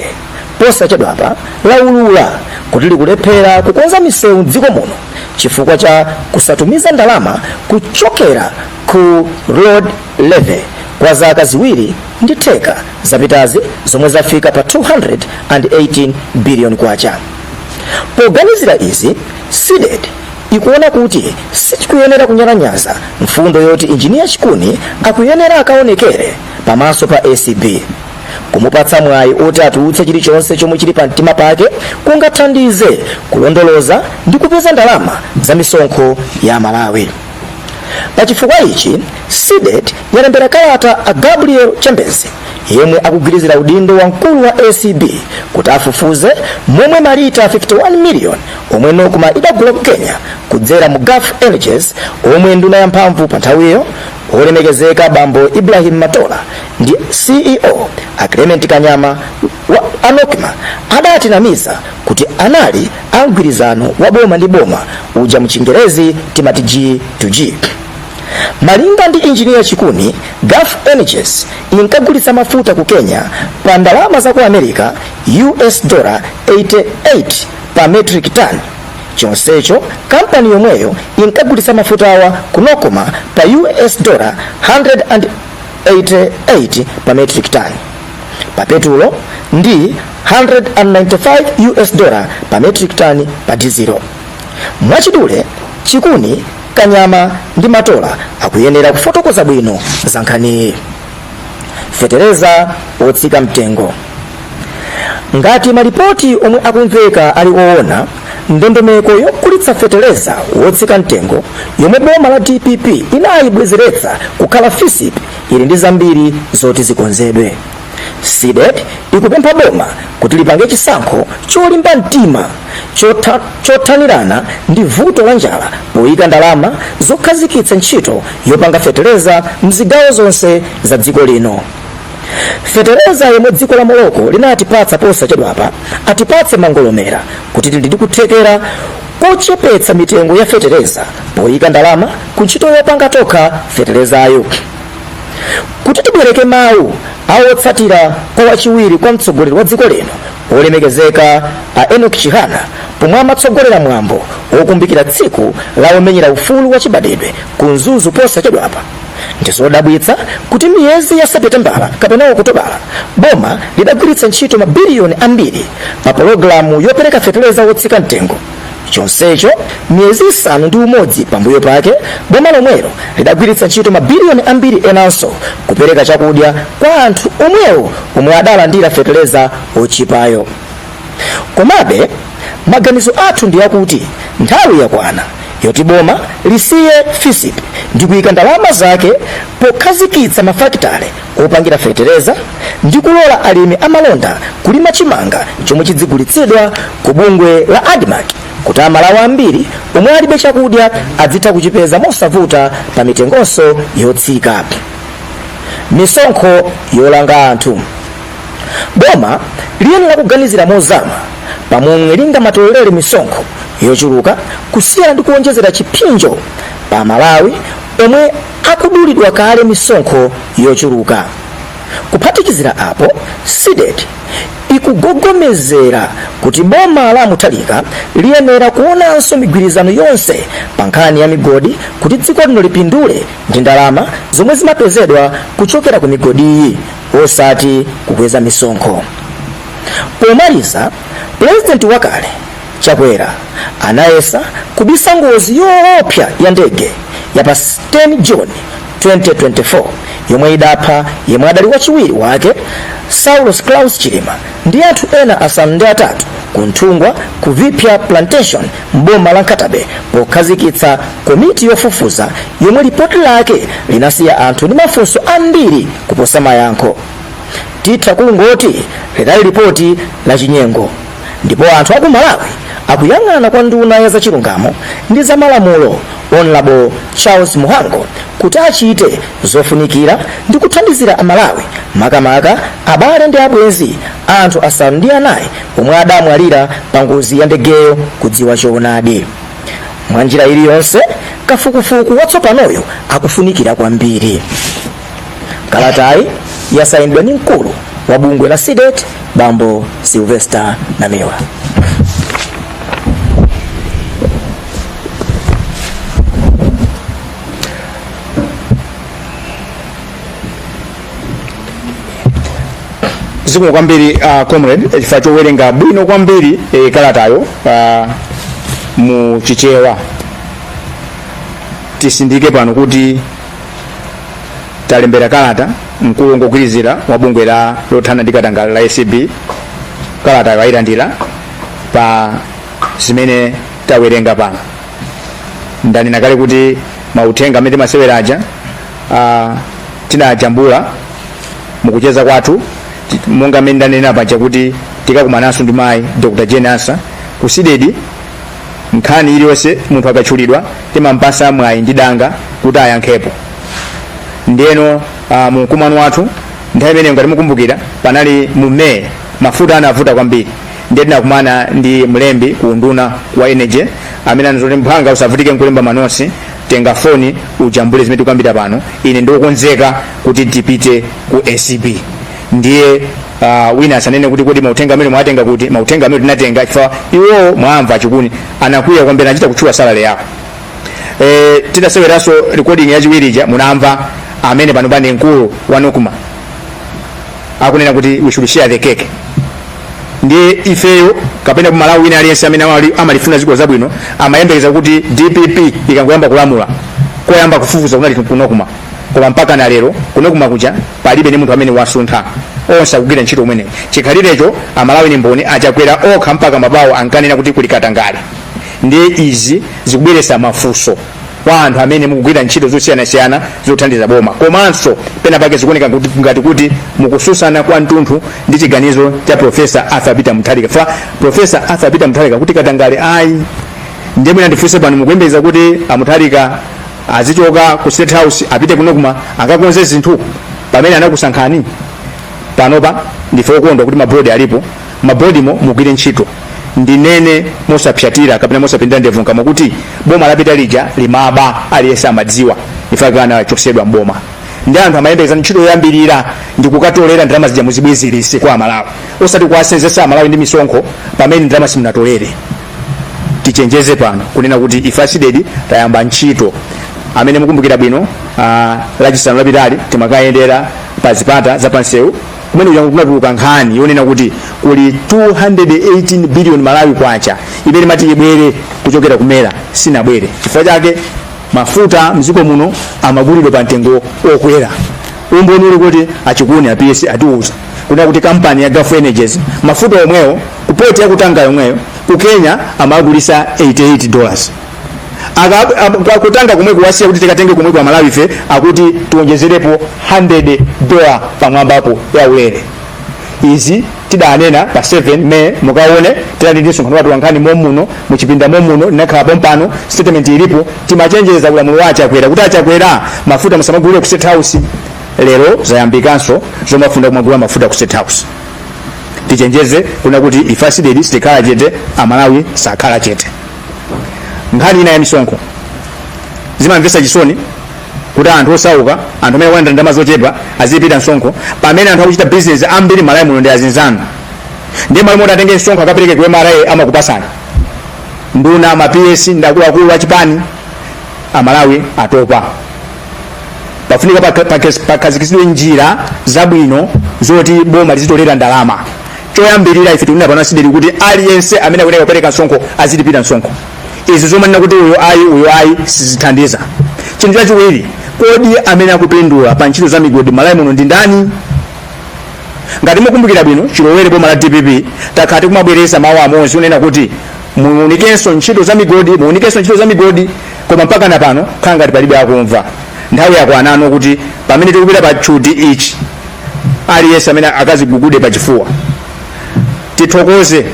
posachedwapa laulula kuti likulephera kukonza misewu mdziko muno chifukwa cha kusatumiza ndalama kuchokera ku road levy kwa zaka 2.5 zapitazi, zomwe zafika pa 218 billion kwacha. Poganizira izi, CDEDI ikuona kuti sichikuyenera kunyalanyaza mfundo yoti Injiniya Chikuni akuyenera akaonekere pamaso pa ACB. Kumupatsa mwayi oti atulutse chilichonse chomwe chili pa mtima pake kungathandize kulondoloza ndi kupeza ndalama za misonkho ya Malawi. Pachifukwa ichi, CDEDI yalembera kalata a Gabriel Chambers, yemwe akugwirizira udindo wa mkulu wa ACB, kuti afufuze momwe malita 51 million omwe NOCMA idagula ku Kenya kudzera mu Gulf Energies, omwe nduna yamphamvu pa nthawiyo, olemekezeka bambo Ibrahim Matola, ndi CEO a Clement Kanyama wa a NOCMA adatinamiza kuti anali a mgwirizano wa boma ndi boma, uja mchingerezi timati G to G. Malinga ndi Injiniya Chikuni, Gulf Energies inkagulitsa mafuta ku Kenya pa ndalama za ku America US dollar 88 pa metric ton. Chonsecho kampani yomweyo inkagulitsa mafutawa ku NOCMA pa US dollar 188 pa metric ton pa petulo ndi 195 US dollar pa metric ton pa dizilo. Mwachidule, Chikuni, Kanyama ndi Matola akuyenera kufotokoza bwino za nkhaniyi. Fetereza wotsika mtengo. Ngati malipoti omwe akumveka ali oona, ndondomeko yogulitsa fetereza wotsika mtengo yomwe boma la DPP inayibwezeretsa kukhala FISP ili ndi zambiri zoti zikonzedwe. CDEDI ikupempha boma kuti lipange chisankho cholimba mtima chothanirana ndi vuto la njala poyika ndalama zokhazikitsa ntchito yopanga fetereza mzigawo zonse za dziko lino. Fetereza yomwe dziko la Morocco linatipatsa posachedwapa atipatse mangolomera kuti tili ndi kuthekera kochepetsa mitengo ya fetereza poyika ndalama ku ntchito yopanga tokha feterezayo. Kuti tibwereke mawu awotsatira kwa wachiwiri kwa mtsogoleri wa dziko lino, olemekezeka a Enoch Chihana, pomwe amatsogolera mwambo wokumbukira tsiku la omenyera ufulu wa chibadwidwe ku Mzuzu posachedwapa, ndizodabwitsa kuti miyezi ya Seputembala kapena Okutobala boma lidagwiritsa ntchito mabiliyoni ambiri pa pologalamu yopereka fetereza wotsika mtengo, chonsecho miyezi 6 pambuyo pake boma lomwelo lidagwiritsa ntchito mabiliyoni ambiri enanso kupereka chakudya kwa anthu omwewo omwe adalandira fetereza ochipayo. Komabe maganizo athu ndi akuti nthawi yakwana yoti boma lisiye FISP ndi kuyika ndalama zake pokhazikitsa mafakitale opangira fetereza ndi kulola alimi amalonda kulima chimanga chomwe chidzigulitsidwa ku bungwe la ADMARC, kuti Amalawi ambiri omwe alibe chakudya adzitha kuchipeza mosavuta pa mitengonso yotsika. Misonkho yolanga anthu. Boma liyenera kuganizira mozama pamomwe lingamatolere misonkho yochuluka kusiyana ndi kuonjezera chipsinjo pa Malawi omwe akudulidwa kale misonkho yochuluka. Kuphatikizira apo, CDEDI ikugogomezera kuti boma la Mutharika liyenera kuonanso migwirizano yonse pa nkhani ya migodi kuti dziko lino lipindule ndi ndalama zomwe zimapezedwa kuchokera ku migodiyi, osati kukweza misonkho. Pomaliza, purezidenti wakale Chakwera anayesa kubisa ngozi yoopsa ya ndege ya pa 10 June. 2024 yomwe idapha yemwe adali wachiwiri wake Saulos Klaus Chilima ndi anthu ena 8 ku Nthungwa ku Viphya Plantation m'boma la Nkhata Bay pokhazikitsa komiti yofufuza yomwe lipoti lake linasiya anthu ndi mafunso ambiri kuposa mayankho. Titha kungoti linali lipoti la chinyengo ndipo anthu aku Malawi akuyang'ana kwa nduna ya zachilungamo ndi zamalamulo Honorable Charles Mhango kuti achite zofunikira ndi kuthandizira Amalawi, makamaka abale ndi abwenzi a anthu 9 omwe adamwalira pa ngozi ya ndegeyo kudziwa choonadi. Mwa njira iliyonse, kafukufuku watsopanoyo akufunikira kwambiri. Kalatayi yasayinidwa ndi mkulu wa bungwe la CDEDI bambo Sylvester Namiwa. Zikomo kwambiri comrade, chifukwa chowerenga bwino kwambiri kalatayo mu Chichewa. Tisindike pano kuti talembera kalata mkulu wongogwirizira wa bungwe la lothana ndi katangale la ACB. Kalatayo ayilandira pa zimene tawerenga pano. Ndanena kale kuti mauthenga amene timasewera aja tinajambula mukucheza kwathu, monga mmene ndanena paja kuti tikakumananso ndi mayi Dr Jane Ansah ku CDEDI. Nkhani iliyonse munthu akatchulidwa timampasa mwayi ndi danga kuti ayankhepo. Ndiyeno mu mkumano wathu nthawi imeneyo, ngati mukumbukira, panali mu May, mafuta anavuta kwambiri. Ndiye tinakumana ndi mlembi ku unduna wa energy amene anazoti, "Mphwanga, usavutike nkulemba manotsi, tenga foni ujambule zimene tikukambira pano. Ine ndikukonzeka kuti tipite ku ACB." Ndiye wina asanene kuti kodi mauthenga amene mwatenga kuti? Mauthenga amene tinatenga chifukwa iwo mwamva Chikuni anakwiya kwambiri, anachita kutchula salary yako. Titaseweranso recording yachiwiri ija, munamva amene pano ndi mkulu wa NOCMA akunena kuti we should share the cake. Ndiye ifeyo kapena ku Malawi wina aliyense amene amalifuna dziko zabwino amayembekeza kuti DPP ikangoyamba kulamula, koyamba kufufuza kunali ku NOCMA. Koma mpaka na lero ku NOCMA kuja palibe ni munthu amene wasuntha, onse akugwira ntchito umene chikhalirecho. Amalawi ni mboni, achakwera okha mpaka mabawo ankanena kuti kuli katangale. Ndiye izi zikubweretsa mafunso kwa anthu amene mukugwira ntchito zosiyanasiyana zothandiza boma, komanso pena pake zikuoneka ngati kuti mukususana kwa mtunthu ndi chiganizo cha Profesa Arthur Peter Mutharika. Fa Profesa Arthur Peter Mutharika kuti katangale ayi. Ndiye mwina ndifunse pano, mukuyembekeza kuti amutharika azichoka ku State House apite ku NOCMA akakonze zinthu pamene anakusankhani? Panopa ndife okondwa kuti mabodi alipo, mabodimo mugwire ntchito. Ndinene mosapyatira kapena mosapindira ndevu nkamwa kuti boma lapita lija limaba, aliyense amadziwa, ifake anachosedwa mboma. Ndi anthu amayembekeza ntchito yoyambirira ndi kukatolera ndalama zija muzibwezeretsa kwa Amalawi, osati kuwasenzesa Amalawi ndi misonkho pamene ndalama simunatolere. Tichenjeze pano kunena kuti ife a CDEDI tayamba ntchito. Amene mukumbukira bwino, Lachisanu lapitali timakayendera pa zipata za pansewu kumene kuja kunatuluka nkhani yonena kuti kuli 218 billion Malawi kwacha imene mati ibwere kuchokera ku MERA, sinabwere. Chifukwa chake mafuta mdziko muno amagulidwa pa mtengo okwera. Umboni uli kuti achikuni a PS atiuza kunena kuti kampani ya Gulf Energies mafuta omwewo ku port ya ku Tanga yomweyo ku Kenya amagulisa $88. Ku Tanga komwe kuwasiya kuti tikatenge komwe kwa Malawi ife akuti tionjezerepo $100 pamwambapo ya ulere. Izi tidanena pa 7 May, mukaone tinali ndi msonkhano wathu wankhani momuno muchipinda momuno, ndinakhala pompano, statement ilipo. Timachenjeza ulamuliro wa Achakwera kuti Achakwera, mafuta musamagulire ku State House. Lero zayambikanso zomafuna kumagula mafuta ku State House. Tichenjeze kuna kuti ife a CDEDI sitikhala chete, Amalawi sakhala chete. Nkhani ina ya misonkho, zimamvetsa chisoni kuti anthu osauka, anthu amene akulandira ndalama zochepa azilipira msonkho pamene anthu akuchita business ambiri Malawi muno ndi azinzanu. Ndiye malo moti atenge msonkho akapereke ku MRA, amakupasani nduna, ma PS ndi akuluakulu achipani. Amalawi atopa. Pafunika pakhazikitsidwe njira zabwino zoti boma lizitolera ndalama. Choyambirira, ife tikunena pano a CDEDI kuti aliyense amene akuyenera kupereka msonkho azilipira msonkho. Izi zomanena kuti uyo ayi, uyo ayi, sizithandiza. Chinthu chachiwiri, Kodi amene akupindula pa ntchito za migodi Malawi muno ndi ndani? Ngati mukumbukira bwino, chilowere boma la DPP takhala tikumabwereza mawu amodzi unena kuti muunikenso ntchito za migodi, muunikenso ntchito za migodi, koma mpaka na pano khala ngati palibe akumva. Nthawi yakwanano kuti pamene tikupita pa tchuti ichi, aliyense amene akazigugude pachifuwa. Tithokoze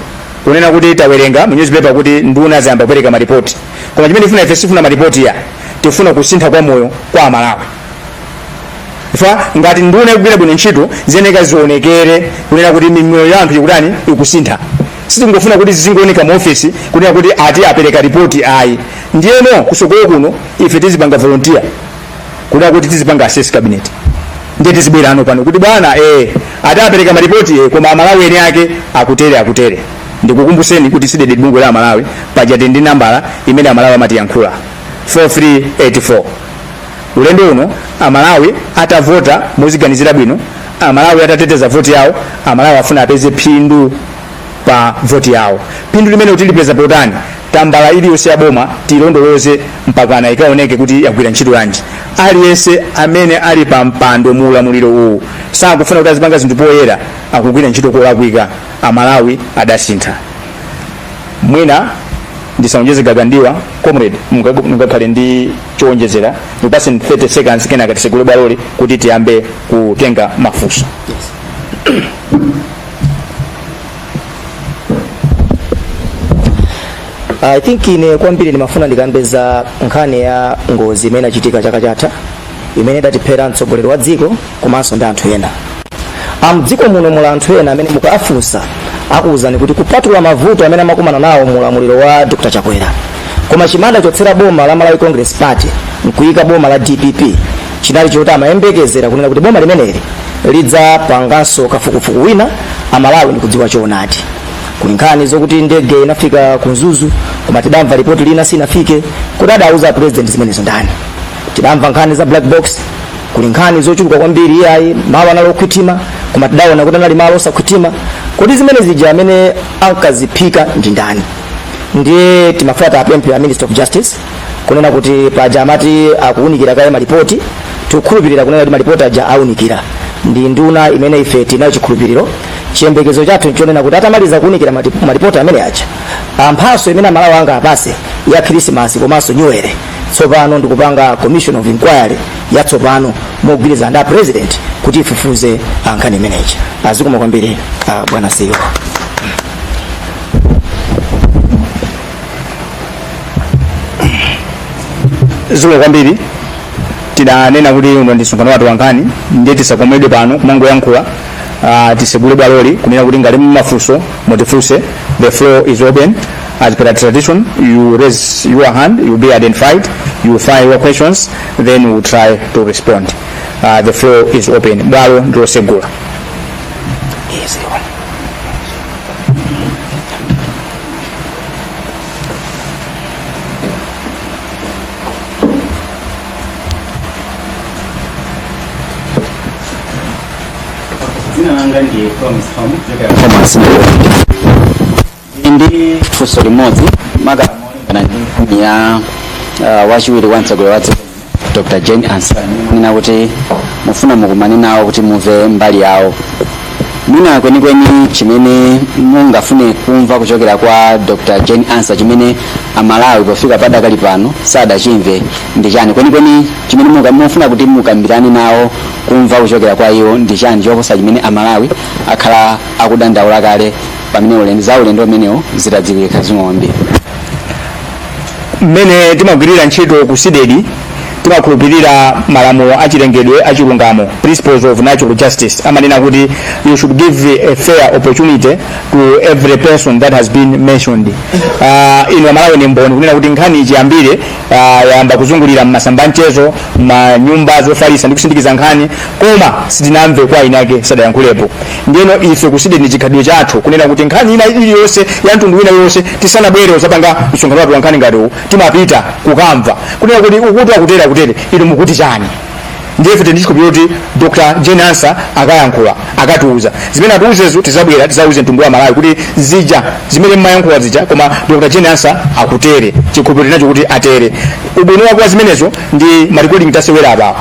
kunena kuti tawerenga mu newspaper kuti nduna zayamba kupereka maripoti, koma chimene tifuna ife sifuna maripoti ya, tifuna kusintha kwa moyo kwa Amalawi. Ifa ngati nduna ikugwira bwino ntchito, ziyeneka zionekere kunena kuti miyoyo ya anthu ikutani, ikusintha. Sitingofuna kuti zizingooneka mu ofesi kunena kuti ati apereka ripoti, ayi. Ndiyeno kusogolo kuno ife tizipanga volunteer kunena kuti tizipanga assess cabinet, ndiye tizibwera ano pano kuti bwana, ati apereka maripoti, koma Amalawi ene ake akutere akutere. Ndikukumbuseni kuti CDEDI bungwe la Amalawi, paja ndi nambala imene Amalawi amatiyankhula 4384. Ulendo uno Amalawi atavota moziganizira bwino, Amalawi atateteza voti yawo, Amalawi afuna apeze phindu pa voti yawo. Phindu limene tilipeza potani? Tambala iliyonse ya boma tilondoloze mpakana ikaoneke kuti yagwira ntchito yanji. Aliyense amene ali pa mpando mu ulamuliro uwu sakufuna kuti azipanga zinthu poyera, akugwira ntchito kolakwika. Amalawi adasintha. Mwina ndisaonjeze gagandiwa, comrade, mungakhale ndi chowonjezera? Ndikupaseni 30 seconds, kenaka tisegule bwaloli kuti tiyambe kutenga mafunso. I think ine kwambiri ndimafuna ndikambe za nkhani ya ngozi imene inachitika chaka chatha, imene idatiphera mtsogoleri wa dziko komanso ndi anthu ena. Mdziko muno muli anthu ena amene mukafunsa akuwuzani kuti kupatula mavuto amene amakumana nawo mu ulamuliro wa Dr. Chakwera, koma chimene adachotsera boma la Malawi Congress Party nkuyika boma la DPP chinali choti amayembekezera kunena kuti boma limeneli lidzapanganso kafukufuku wina, Amalawi ndikudziwa choonadi. Kuli nkhani zokuti ndege inafika ku Mzuzu, koma tidamva ripoti lina sinafike. Kuti adauza president zimenezo ndani? Tidamva nkhani za black box. Kuli nkhani zochuluka kwambiri. Iyayi, malo anali okhwitima, koma tidaona kuti anali malo osakhwitima. Kodi zimene zija amene ankaziphika ndi ndani? Ndiye timafuna tapemphe a Minister of Justice kunena kuti paja amati akuwunikira kaye malipoti. Tikukhulupirira kunena kuti malipoti aja awunikira ndi nduna imene ife tinayo chikhulupiriro. Chiyembekezo chathu nchonena kuti atamaliza kuwunikira malipoti amene aja, mphatso imene Amalawi anga apase ya Khrisimasi komanso Nyuwere tsopano ndikupanga commission of inquiry yatsopano mogwirizana ndi a president kuti ifufuze nkhani imeneyi. Zikomo kwambiri, bwana CEO. Zikomo kwambiri. Tidanena kuti uno ndi msonkhano wathu wankhani, ndiye tisakomedwe pano kumangoyankhula. Tisegule bwaloli kunena kuti ngati mumafunso mutifunse. The floor is open. As per tradition, you raise your hand, you be identified, you fire your questions, then we will try to respond. The floor is open. Bwalo ndilosegula. Yes. Dzina langa ndi Promise Tom kuchokera Thomas. Ndi funso limodzi, maka molingana ndi nkhani ya wachiwiri wa mtsogoleri wa dziko Dr. Jane Ansah, mwina kuti mufuna mukumane nawo kuti mumve mbali yawo. Mwina kwenikweni chimene mungafune kumva kuchokera kwa Dr. Jane Ansah chimene Amalawi pofika padakali pano sadachimve ndi chani? Kwenikweni chimene mufuna kuti mukambirane nawo kumva kuchokera kwa iwo ndi chani choposa chimene Amalawi akhala akudandaula kale pamene ulendo za ulendo umenewo zitadziwika? Zikomo kwambiri. Mmene timagwirira ntchito ku CDEDI, timakhulupirira malamulo achilengedwe achilungamo, principles of natural justice. Amanena kuti you should give a fair opportunity to every person that has been mentioned. Inu Amalawi ni mboni kunena kuti nkhani ichiyambire yayamba kuzungulira mmasamba mchezo, manyumba zofalitsa ndi kusindikiza nkhani, koma sitinamve kwa eni ake, sadayankhulepo. Ndiyeno ife ku CDEDI ni chikhalidwe chathu kunena kuti nkhani ina iliyonse ya mtundu wina iliyonse, tisanabwere uzapanga msonkhano wathu wa nkhani ngati uwu, timapita kukamva kunena kuti ukuti akutere akutere, inu mukuti chani? Ndiye ife tili ndi chikhulupiriro kuti Dr. Jane Ansah akayankhula, akatiuza zimene atiuzezo, tizabwera tizauze mtundu wa Malawi kuti zija zimene mmayankhula zija, koma Dr. Jane Ansah akutere. Chikhulupiriro nacho kuti atere. Ubwino wake wa zimenezo ndi ma recording tasewera apawa.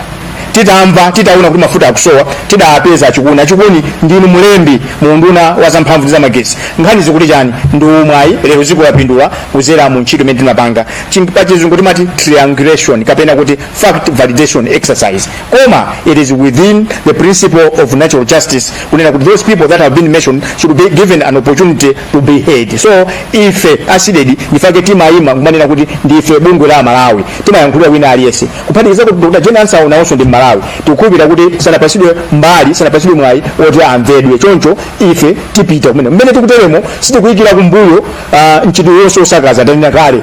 Titamva, titaona kuti mafuta akusowa, tidapeza Achikuni. Achikuni, ndinu mulembi mu unduna wa zamphamvu ndi zamagesi, nkhani zikuti chani? Ndi umwayi lero dziko lapindula kuzera mu ntchito imene tinapanga. Pa Chizungu timati triangulation kapena kuti fact validation exercise, koma it is within the principle of natural justice kunena kuti those people that have been mentioned should be given an opportunity to be heard. So ife a CDEDI ndifake timayima kumanena kuti ndife bungwe la Malawi, timayankhulira wina aliyense, kuphatikiza kuti Dr. Jane Ansah nawonso ndi Mmalawi. Tikukhulupirira kuti sanapasidwe mbali, sanapasidwe mwayi oti amvedwe. Choncho ife tipita kumene. Mmene tikuteremo, sitikuyikira kumbuyo mchitidwe wonse osakaza. Ndanena kale,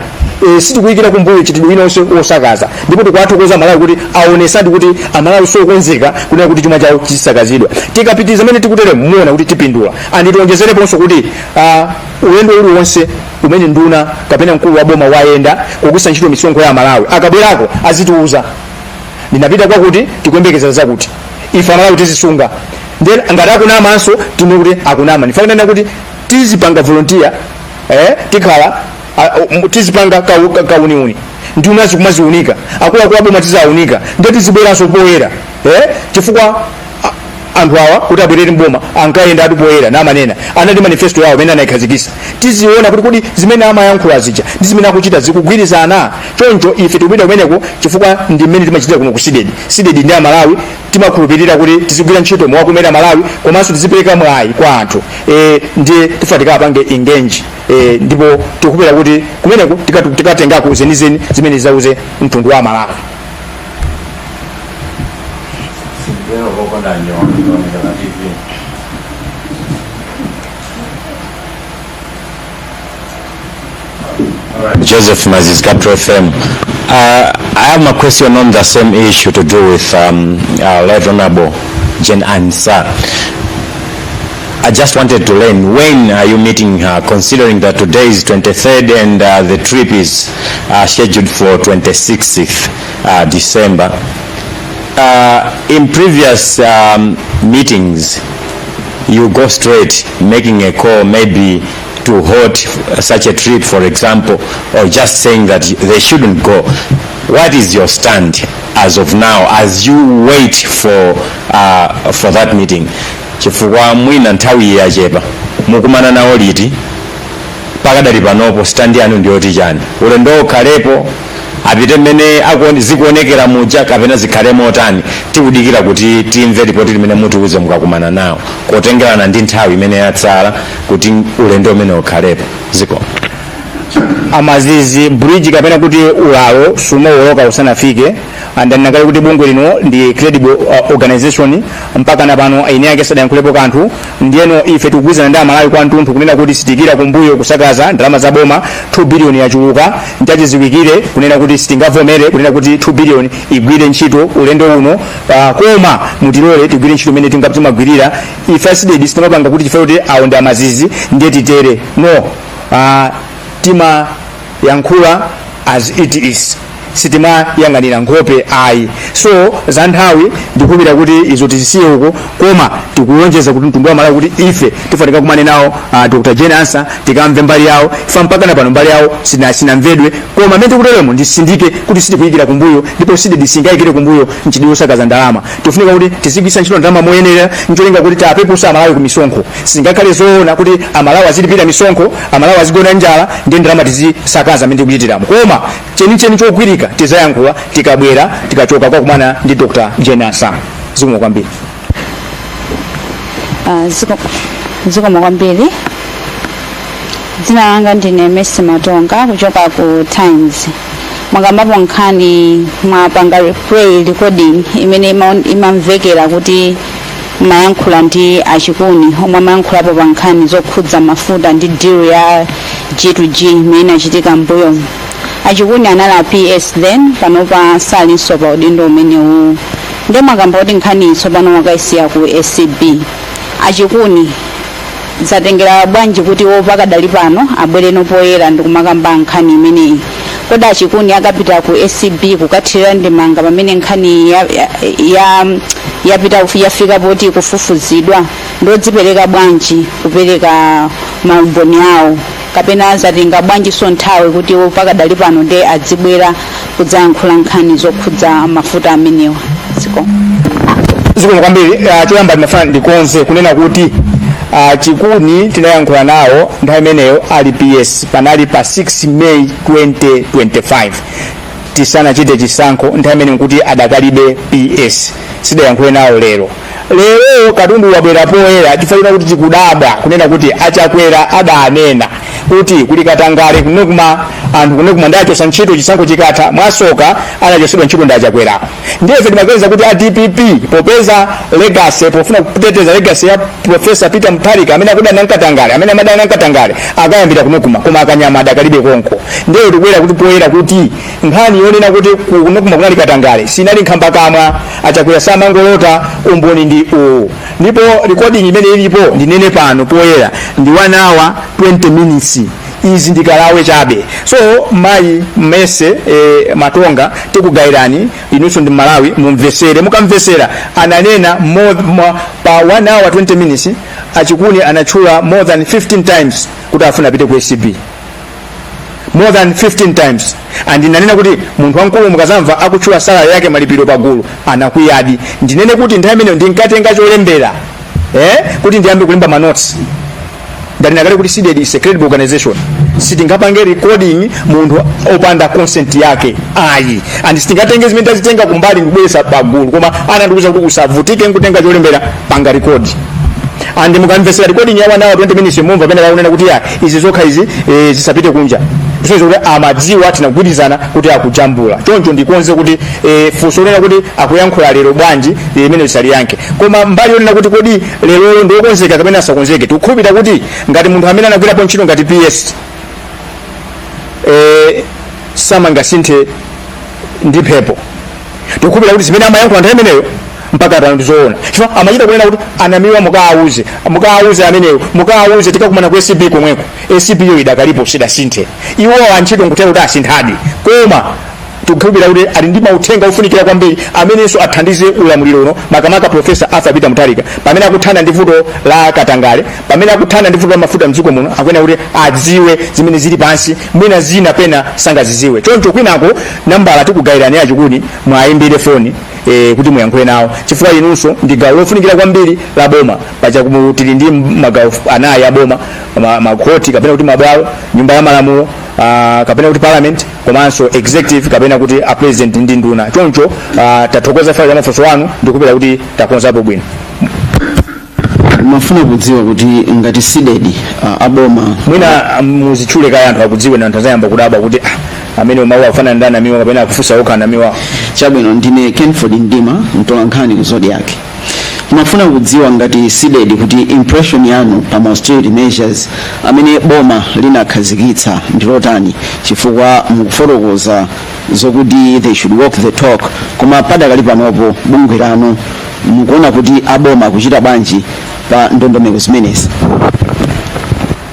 sitikuyikira kumbuyo mchitidwe winonse osakaza, ndipo tikuwathokoza Amalawi kuti aonesadi kuti Amalawi sokonzeka kunena kuti chuma chawo chisakazidwa. Tikapitiriza mmene tikuteremo, muona kuti tipindula. Tionjezereponso kuti ulendo uliwonse umene nduna kapena mkulu wa boma wayenda kugwiritsa ntchito misonkho ya Amalawi, akabwerako azitiuza, "Ndinapita kwakuti, tikuyembekeza zakuti." Ife Amalawi tizisunga. Then ngati akunamanso, tine kuti akunama. Ndifanana kuti tizipanga volunteer, tikhala tizipanga kauniuni, nduna zikumaziunika, akuluakulu aboma tizaunika, ndiye tizibweranso poyera, chifukwa anthu awa kuti abwerere mboma ankayenda atu poyera namanena, anati manifesto yawo imene anayikhazikisa. Tiziona kuti kodi zimene amayankhula zija ndi zimene akuchita zikugwirizana? Choncho ife tikupita kumeneko chifukwa ndi mmene timachitira kuno ku CDEDI. CDEDI ndi Amalawi. Timakhulupirira kuti tizigwira ntchito mowakomera Malawi, komanso tizipereka mwayi kwa anthu. Ndiye tifa tikapange engage, ndipo tikupera kuti kumeneko tikatengako zenizeni zimene zauze mtundu wa Malawi. Sindero kokonda nyowa na TV. Joseph Mazis, Capital FM. I have a question on the same issue to do with Right Honorable Jane Ansah. I just wanted to learn, when are you meeting her, considering that today is 23rd and the trip is scheduled for 26th December. In previous meetings, you go straight, making a call maybe to halt such a trip, for example, or just saying that they shouldn't go. What is your stand as of now, as you wait for that meeting? Chifukwa mwina nthawi yachepa, mukumana nawo liti? Pakadali panopo stand yanu ndiyoti chani? Ulendo ukhalepo, apite mmene zikuonekera muja, kapena zikhale motani? Tikudikira kuti timve ripoti limene mutiuze mukakumana nawo, kotengerana ndi nthawi imene yatsala kuti ulendo umene ukhalepo. Ziko Amazizi, bridge kapena kuti ulalo sumawoloka usanafike. Ndanena kuti bungwe lino ndi credible organization. Mpaka na pano eni ake sadayankhulepo kanthu. Ndiyeno ife tikugwirizana ndi Amalawi kwathunthu kunena kuti sitikira kumbuyo kusakaza ndalama za boma. 2 billion yachuluka. Nchachidziwikire kunena kuti sitingavomere kunena kuti 2 billion igwire ntchito ulendo uno. Koma mutilole tigwire ntchito imene timagwirira ife a CDEDI. Sitimapanga kuti chifukwa kuti awo ndi amazizi ndiye titere, no. Timayankhula as it is, sitimayang'anira nkhope ayi. So za nthawi ndikukhulupirira kuti izo tizisiye uko, koma tikulonjeza kuti mtundu wa Malawi kuti ife tifanika kumane nawo Dr. Jane Ansah, tikamve mbali yawo. Ife mpaka na pano mbali yawo sinamvedwe, koma amene tikuteremo ndisindike kuti sitikuyikira kumbuyo, ndipo CDEDI singayikire kumbuyo mchitidwe wosakaza ndalama. Tifunika kuti tizigwiritsa ntchito ndalama moyenera, ncholinga kuti tapepusa Amalawi ku misonkho. Singakhale zoona kuti Amalawi azilipira misonkho, Amalawi azigona njala, ndi ndalama tizisakaza amene tikuchitiramo. Koma chenicheni chogwirika tizayankhula tikabwera, tikachoka kwakumana ndi Dr. Jane Ansah. Zikomo kwambiri. Ah, zikomo kwambiri. Dzina langa ndine Messi Matonga kuchoka ku Times. Mwakambapo nkhani, mwapanga replay recording imene imamvekera kuti mayankhula ndi Achikuni omwe amayankhulapo pa nkhani zokhudza mafuta ndi deal ya G2G imene inachitika mbuyo. Achikuni anali a PS then, panopa salinso pa udindo umenewu. Ndiye mwakamba kuti nkhani tsopano mwakayisiya ku ACB. Achikuni zatengera bwanji kuti pakadali pano abwereno poyera ndikumakamba nkhani imeneyi? Kodi Achikuni akapita ku ACB kukathirira ndemanga pamene nkhani yapita yafika poti kufufuzidwa? Ndodzipereka bwanji kupereka maumboni awo? Kapena zatenga bwanjinso nthawi kuti pakadali pano nde adzibwera kudzayankhula nkhani zokhudza mafuta amenewa? Zikomo. Zikomo kwambiri. Choyamba ndimafuna ndikonze kunena kuti Chikuni tinayankhula nawo nthawi imeneyo ali PS, panali pa 6 May 2025, tisanachite chisankho. Nthawi imeneyo nkuti adakalibe PS, sidayankhule nawo lero. Lero katundu wabwera poyera chifukwa kuti tikudabwa kunena kuti Achakwera adanena kuti kuli katangale ku NOCMA, anthu ku NOCMA ndachosa ntchito chisankho chikatha. Mwasoka anachosedwa ntchito ndi Achakwerawo. Ndiye ife timaganiza kuti a DPP, popeza legacy, pofuna kuteteza legacy ya Professor Peter Mutharika amene akudana nkatangale, amene amadana nkatangale, akayambira ku NOCMA, koma akanyama adakalibe konko. Ndiye tikubwera kuti poyera kuti nkhani yonena kuti ku NOCMA kunali katangale sinali nkhambakamwa. Achakwera samangolota, umboni ndi uwu. Ndipo recording imene ilipo, ndinene pano poyera, ndi 1 hour 20 minutes. Izi ndikalawe chabe. So mayi Mmese Matonga, tikugayirani, inunso ndi Malawi, mumvesere. Mukamvesera ananena pa 1 hour 20 minutes Achikuni anatchula more than 15 times kuti afuna apite ku ACB, more than 15 times. And ndinanena kuti munthu wamkulu mukazamva akutchula salary yake, malipiro pagulu, anakwiyadi. Ndinene kuti nthawi imeneyo ndinkatenga cholembera kuti ndiyambe kulemba ma notes. Ndanena kale kuti CDEDI is a credible organization. Sitingapange recording munthu opanda consent yake, ayi, and sitingatenge zimene tazitenga kumbali ndikubweretsa pagulu. Koma anandiuza kuti usavutike nkutenga cholembera, panga record. And mukamvesera recording ya 1 hour 20 minutes, mumva pamene akunena kuti ya izi zokha izi zisapite kunja, kusonyeza kuti amadziwa, tinagwirizana kuti akujambula. Choncho ndikonze kuti funso lonena kuti akuyankhula lero bwanji, imene lisaliyankhe. Koma mbali yonena kuti kodi lerolo ndiokonzeka kapena asakonzeke, tikukhulupirira kuti ngati munthu amene anagwirapo ntchito ngati PS samangasinthe ndi mphepo. Tikukhulupirira kuti zimene amayankhula nthawi imeneyo mpaka pano ndizoona, chifukwa amachita kunena kuti anamiwa mukawauze, mukawauze ameneyo, mukawauze tikakumana ku ACB komweko. ACB yo idakalipo, sidasinthe. Iwo antchito nkutera kuti asinthadi, koma tikukhulupirira kuti ali ndi mauthenga ofunikira kwambiri amenenso athandize ulamuliro uno, makamaka Professor Arthur Peter Mutharika, pamene akuthana ndi vuto la katangale, pamene akuthana ndi vuto la mafuta mdziko muno. Akuyenera kuti adziwe zimene zili pansi, mwina zina pena sangaziziwe. Choncho kwinako nambala tikugayirani Achikuni, mwayimbire foni kuti muyankhule nawo, chifukwa inunso ndi gawo lofunikira kwambiri la boma. Paja tili ndi magawo anayi a boma: makhoti kapena kuti mabwalo, nyumba ya malamulo kapena kuti parliament, komanso executive kapena kuti a president ndi nduna. Choncho tathokoza fa ya mafunso anu, ndikupera kuti takonzapo bwino. Mafuna kudziwa kuti ngati CDEDI aboma Mwina muzitchule kaya anthu akudziwe, na anthu azayamba kudabwa kuti ah, amene mawu akufanana ndi anamiwa kapena akufunsa okha anamiwa. Chabwino, ndine Kenford Ndima, mtolankhani ku Zodiak. Mafuna kudziwa ngati CDEDI kuti impression yanu pa austerity measures amene boma linakhazikitsa ndi lotani, chifukwa mukufotokoza zokuti they should walk the talk, koma padakali panopo bungwe lanu mukuona kuti aboma akuchita bwanji pa ndondomeko zimenezi?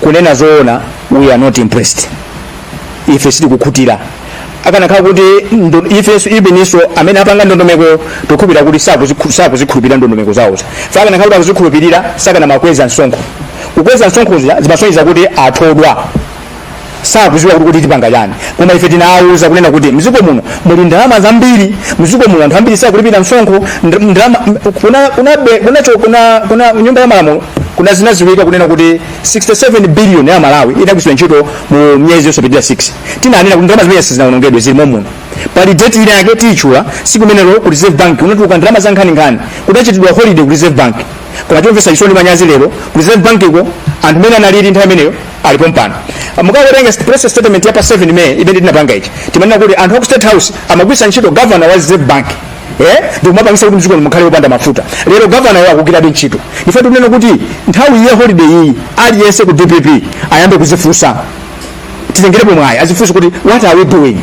Kunena zoona, we are not impressed. Ife sitikukhutira. Akanakhala kuti ifenso, ibeninso amene apanga ndondomeko, tikukhulupirira kuti sakuzikhulupirira ndondomeko zawozo. Fa akanakhala kuti akuzikhulupirira, sakanamakweza msonkho. Kukweza msonkho zimasonyeza kuti athodwa, sakuziwa kuti tipanga chani. Koma ife tinawuza kunena kuti mdziko muno muli ndalama zambiri, mdziko muno anthu ambiri sakulipira msonkho. Ndalama kuna kuna be- kuna cho- kuna kuna nyumba ya malamulo kuna zinaziwika kunena kuti 67 billion ya Malawi inagwiritsidwa ntchito mu miyezi yosapitirira 6. Tinanena kuti ndalama zimene sizinawonongedwe, zilimo muno. Pali date ina yake tiyitchula, siku imenelo ku Reserve Bank kunatuluka ndalama za nkhaninkhani, kudachitidwa holiday ku Reserve Bank. Koma chomvetsa chisoni, manyazi, lero ku Reserve Bank iko anthu amene analili nthawi imeneyo alipo mpano. Mukawerenga press statement ya pa 7 May imene tinapanga ichi, timanena kuti anthu aku State House amagwiritsa ntchito governor wa Reserve Bank ndikumapangisa kuti mdziko mukhale wopanda mafuta. Lero governor yo akugwirabe ntchito. Ife tikunena kuti nthawi ya holiday iyi aliyense ku DPP ayambe kuzifunsa, titengerepo mwayi, azifunse kuti what are we doing?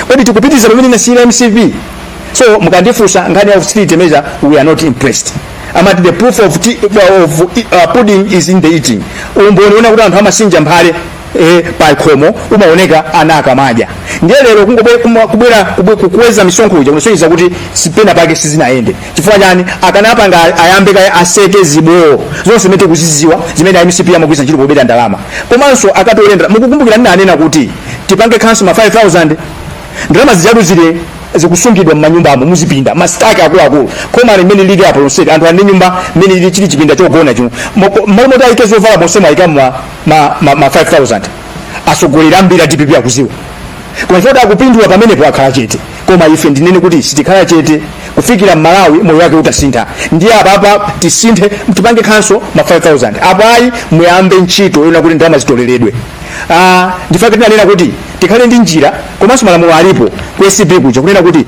Kodi tikupitiriza pamene inasiyira MCP? So mukandifunsa nkhani ya austerity measure, we are not impressed. Amati the proof of pudding is in the eating. Umboni una kuti anthu amasinja mphale. pa khomo umaoneka ana akamadya. Ndiye lero kubwera kukweza misonkho uja kunosonyeza kuti sipena pake sizinayende. Chifukwa chani? Akanapanga ayambe kaye aseke zibowo zonse zimene tikuziziwa zimene MCP amagwiritsa ntchito pobera ndalama, komanso akatolera. Mukukumbukira ndinanena kuti tipange cancel ma 5000 ndalama zijatu zile zikusungidwa m'manyumbamo, muzipinda, ma stack akuluakulu. Koma limene lili apo lonseli, anthu ali ndi nyumba mmene lili chili chipinda chogona chino, malo moti ayike zovala monsemo ayika ma 5000. Atsogoleri ambiri a DPP akuziwa, koma chifukwa akupindula pamenepo akhala chete. Koma ife ndinene kuti sitikhala chete kufikira Mmalawi moyo wake utasintha. Ndiye apapa tisinthe, tipange cancel ma 5000 apo ayi muyambe ntchito yona kuti ndalama zitoleredwe. Ndifake tinanena kuti tikhale ndi njira, komanso malamulo alipo ku ACB kuja kunena kuti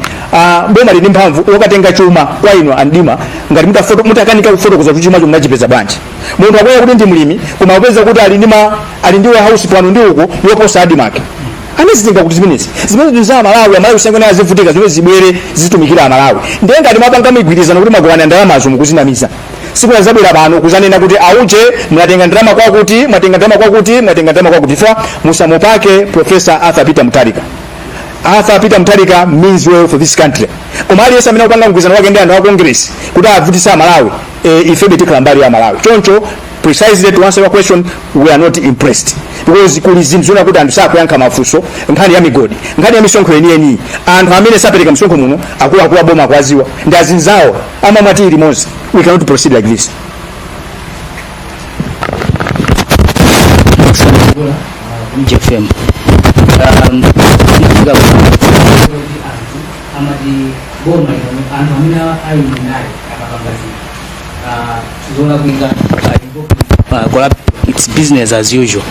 boma lili mphamvu wakatenga chuma kwa inu andima ngati mutakanika kufotokoza kuti chumacho munachipeza bwanji. Munthu akunena kuti ndi mlimi, koma akupeza kuti ali ndi warehouse pano ndi uko yoposa ADMARC. Anazitenga kuti zimenezi? Zimene ndi za Amalawi. Amalawi sangene azivutika, zimene zibwere zitumikira Amalawi. Ndiye ngati mwapanga migwirizano kuti magawana ndalamazo, mukuzinamiza. Siku lazabwera pano kuzanena kuti auje mwatenga ndalama kwakuti, mwatenga ndalama kwakuti, mwatenga ndalama kwakuti. Fa musamupake Professor Arthur Peter Mutharika. Arthur Peter Mutharika means well for this country, koma aliyense amene akupanga mgwirizano wake ndi anthu a Congress kuti avutise Amalawi, ifebe tikhala mbali ya Malawi. Choncho, precisely to answer your question, we are not impressed because kuli zinthu zoona kuti anthu sakuyankha mafunso. Nkhani ya migodi, nkhani ya misonkho yeniyeni, anthu amene sapereka misonkho muno, akuluakulu aboma akuwaziwa ndi azinzawo amamwati limodzi. We cannot proceed like this. MJFM. Ndifika kuti anthu amati boma ino, anthu amene ali ndale akapanga zinthu zolakwika, corrupt, it's business as usual.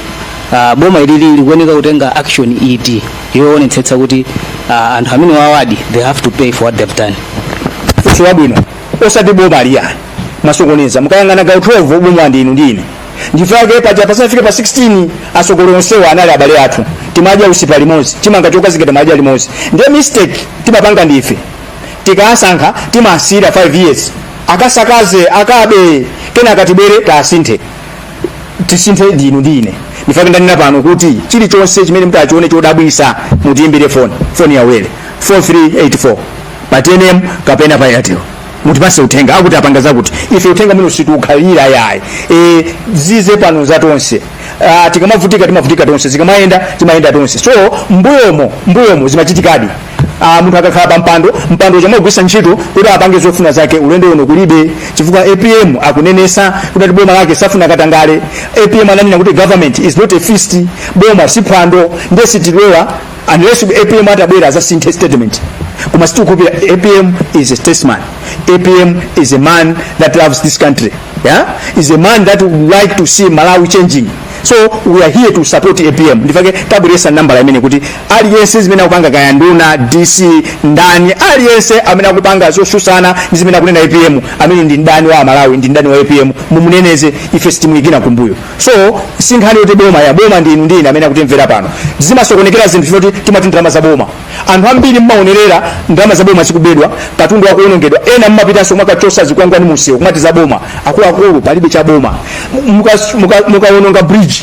Boma ilili likuyeneka kutenga action iti yoonetsetsa kuti anthu amene wawadi they have to pay for what they've done? Funso labwino. Osati boma liya mwasokoneza. Mukayang'ana gawo 12, boma ndi inu ndi ine. Ndifake paja pasanafike pa 16, atsogoleri onsewa anali abale athu, timadya usipa limodzi, chimanga chokazinga timadya limodzi. Ndiye mistake timapanga ndife, tikasankha timasiyira 5 years akasakaze, akabe, kenaka tibwere tasinthe. Tisinthe ndinu ndi ine. Ndifake ndanena pano kuti chilichonse chimene mutachione chodabwisa, mutiyimbire foni, foni yaulere 4384 pa TNM kapena pa Airtel, mutipase uthenga akuti apanga zakuti. Ife uthenga mwino sitikukhalira yayi. Zize pano za tonse. Tikamavutika timavutika tonse, zikamayenda timayenda tonse. So mbuyomo zimachitikadi, munthu akakhala pa mpando, mpando chamagwisa ntchito kuti apange zofuna zake. Ulendo uno kulibe, chifukwa APM akunenesa kuti ati boma lake safuna katangale. APM ananena kuti government is not a feast, boma si phwando. Ndiye sitilola unless APM atabwera azasinthe statement, koma sitikupira. APM is a statesman. APM is a man that loves this country, yeah? Is a man that would like to see Malawi changing, so we are here to support APM. Ndifake tabweresa nambala imene kuti aliyense zimene akupanga, kaya nduna, DC, ndani, aliyense amene akupanga zosusana ndi zimene akunena APM, amene ndi ndani wa Malawi, ndi ndani wa APM, mumuneneze. Ife sitimuyikira kumbuyo. So si nkhani yoti boma ya boma ndi inu ndi ine amene akutimvera pano. Zimasokonekera zinthu chifukwa timati ndalama za boma. Anthu ambiri mmaonerera ndalama za boma zikubedwa, katundu akuwonongedwa, ena mmapitanso mwakachosa zikwangwani munsewu kumati za boma. Akuluakulu, palibe cha boma. Mukawononga bridge,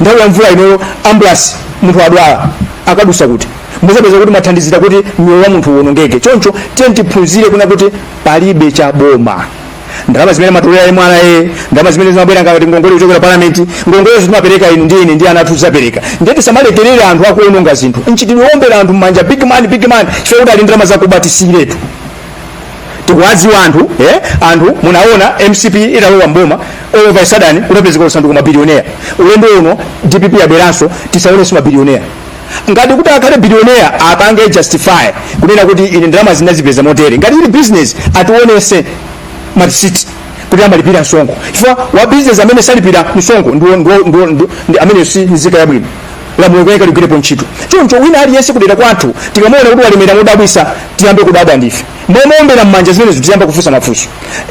nthawi ya mvula inoyo, ambulance, munthu adwala akadusa kuti? Muzapeza kuti mwathandizira kuti moyo wa munthu uwonongeke. Choncho tiye tiphunzire kuna kuti palibe cha boma. Ndalama zimene matolera MRA, ndalama zimene zimabwera ngati ngongole kuchokera parliament, ngongole zimapereka inu ndi ine ndi ana athu zapereka. Ndiye tisamalekerere anthu akuononga zinthu. Mchitidwe wombera anthu mmanja, big man, big man, chifukwa kuti ali ndalama zakuba, tisiyiretu. Tikuwadziwa anthu, anthu munaona MCP italowa mboma, all of a sudden kunapezeka kusanduka mabilionea. Ulendo uno DPP yabweranso, tisaonenso mabilionea. Ngati kuti akhale billionaire, apange justify kunena kuti ine ndalama zinazipeza motere. Ngati ili business, ationese marisiti kuti amalipira msonkho, chifukwa wa business amene salipira msonkho ndi amene si nzika yabwino. Lamulo kuyeneka ligwirepo ntchito. Choncho wina aliyense kudera kwathu tikamuona kuti walemera modabwisa, tiyambe kudabwa ndife. Momuombera mmanja zimenezo, tiyamba kufunsa mafunso.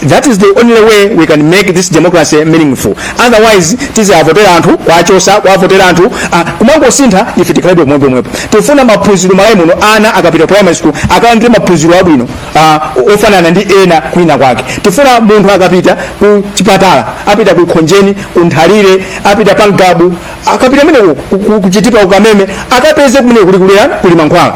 That is the only way we can make this democracy meaningful. Otherwise tizavotera anthu, kwachosa, kwavotera anthu, kumangosintha, ife tikhalabe pomwepo pomwepo. Tifuna maphunziro Malawi muno. Ana akapita primary school akalandire maphunziro abwino, ofanana ndi ena kwina kwake. Tifuna munthu akapita ku chipatala, apita ku Khonjeni, ku Nthalire, apita pa Ngabu, akapita meneko ku Chitipa, kukameme, akapeze kumene kuli kulera kuli mankhwala,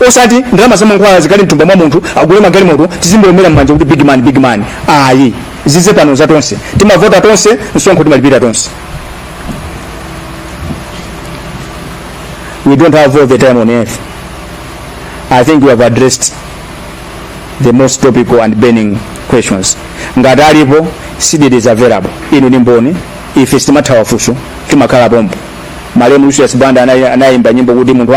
osati ndalama za mankhwala zikali mtumba mwa munthu, agule magalimoto, tizimbombera mmanja kuti "Big man, big man." Ayi, zize pano za tonse. Timavota tonse, msonkho timalipira tonse. We don't have all the time on earth. I think we have addressed the most topical and burning questions. Ngati alipo, CDEDI is available. Inu ni mboni, ife sitimathawa funso, timakhala pompo. Malemu Lucius Banda anayimba nyimbo kuti munthu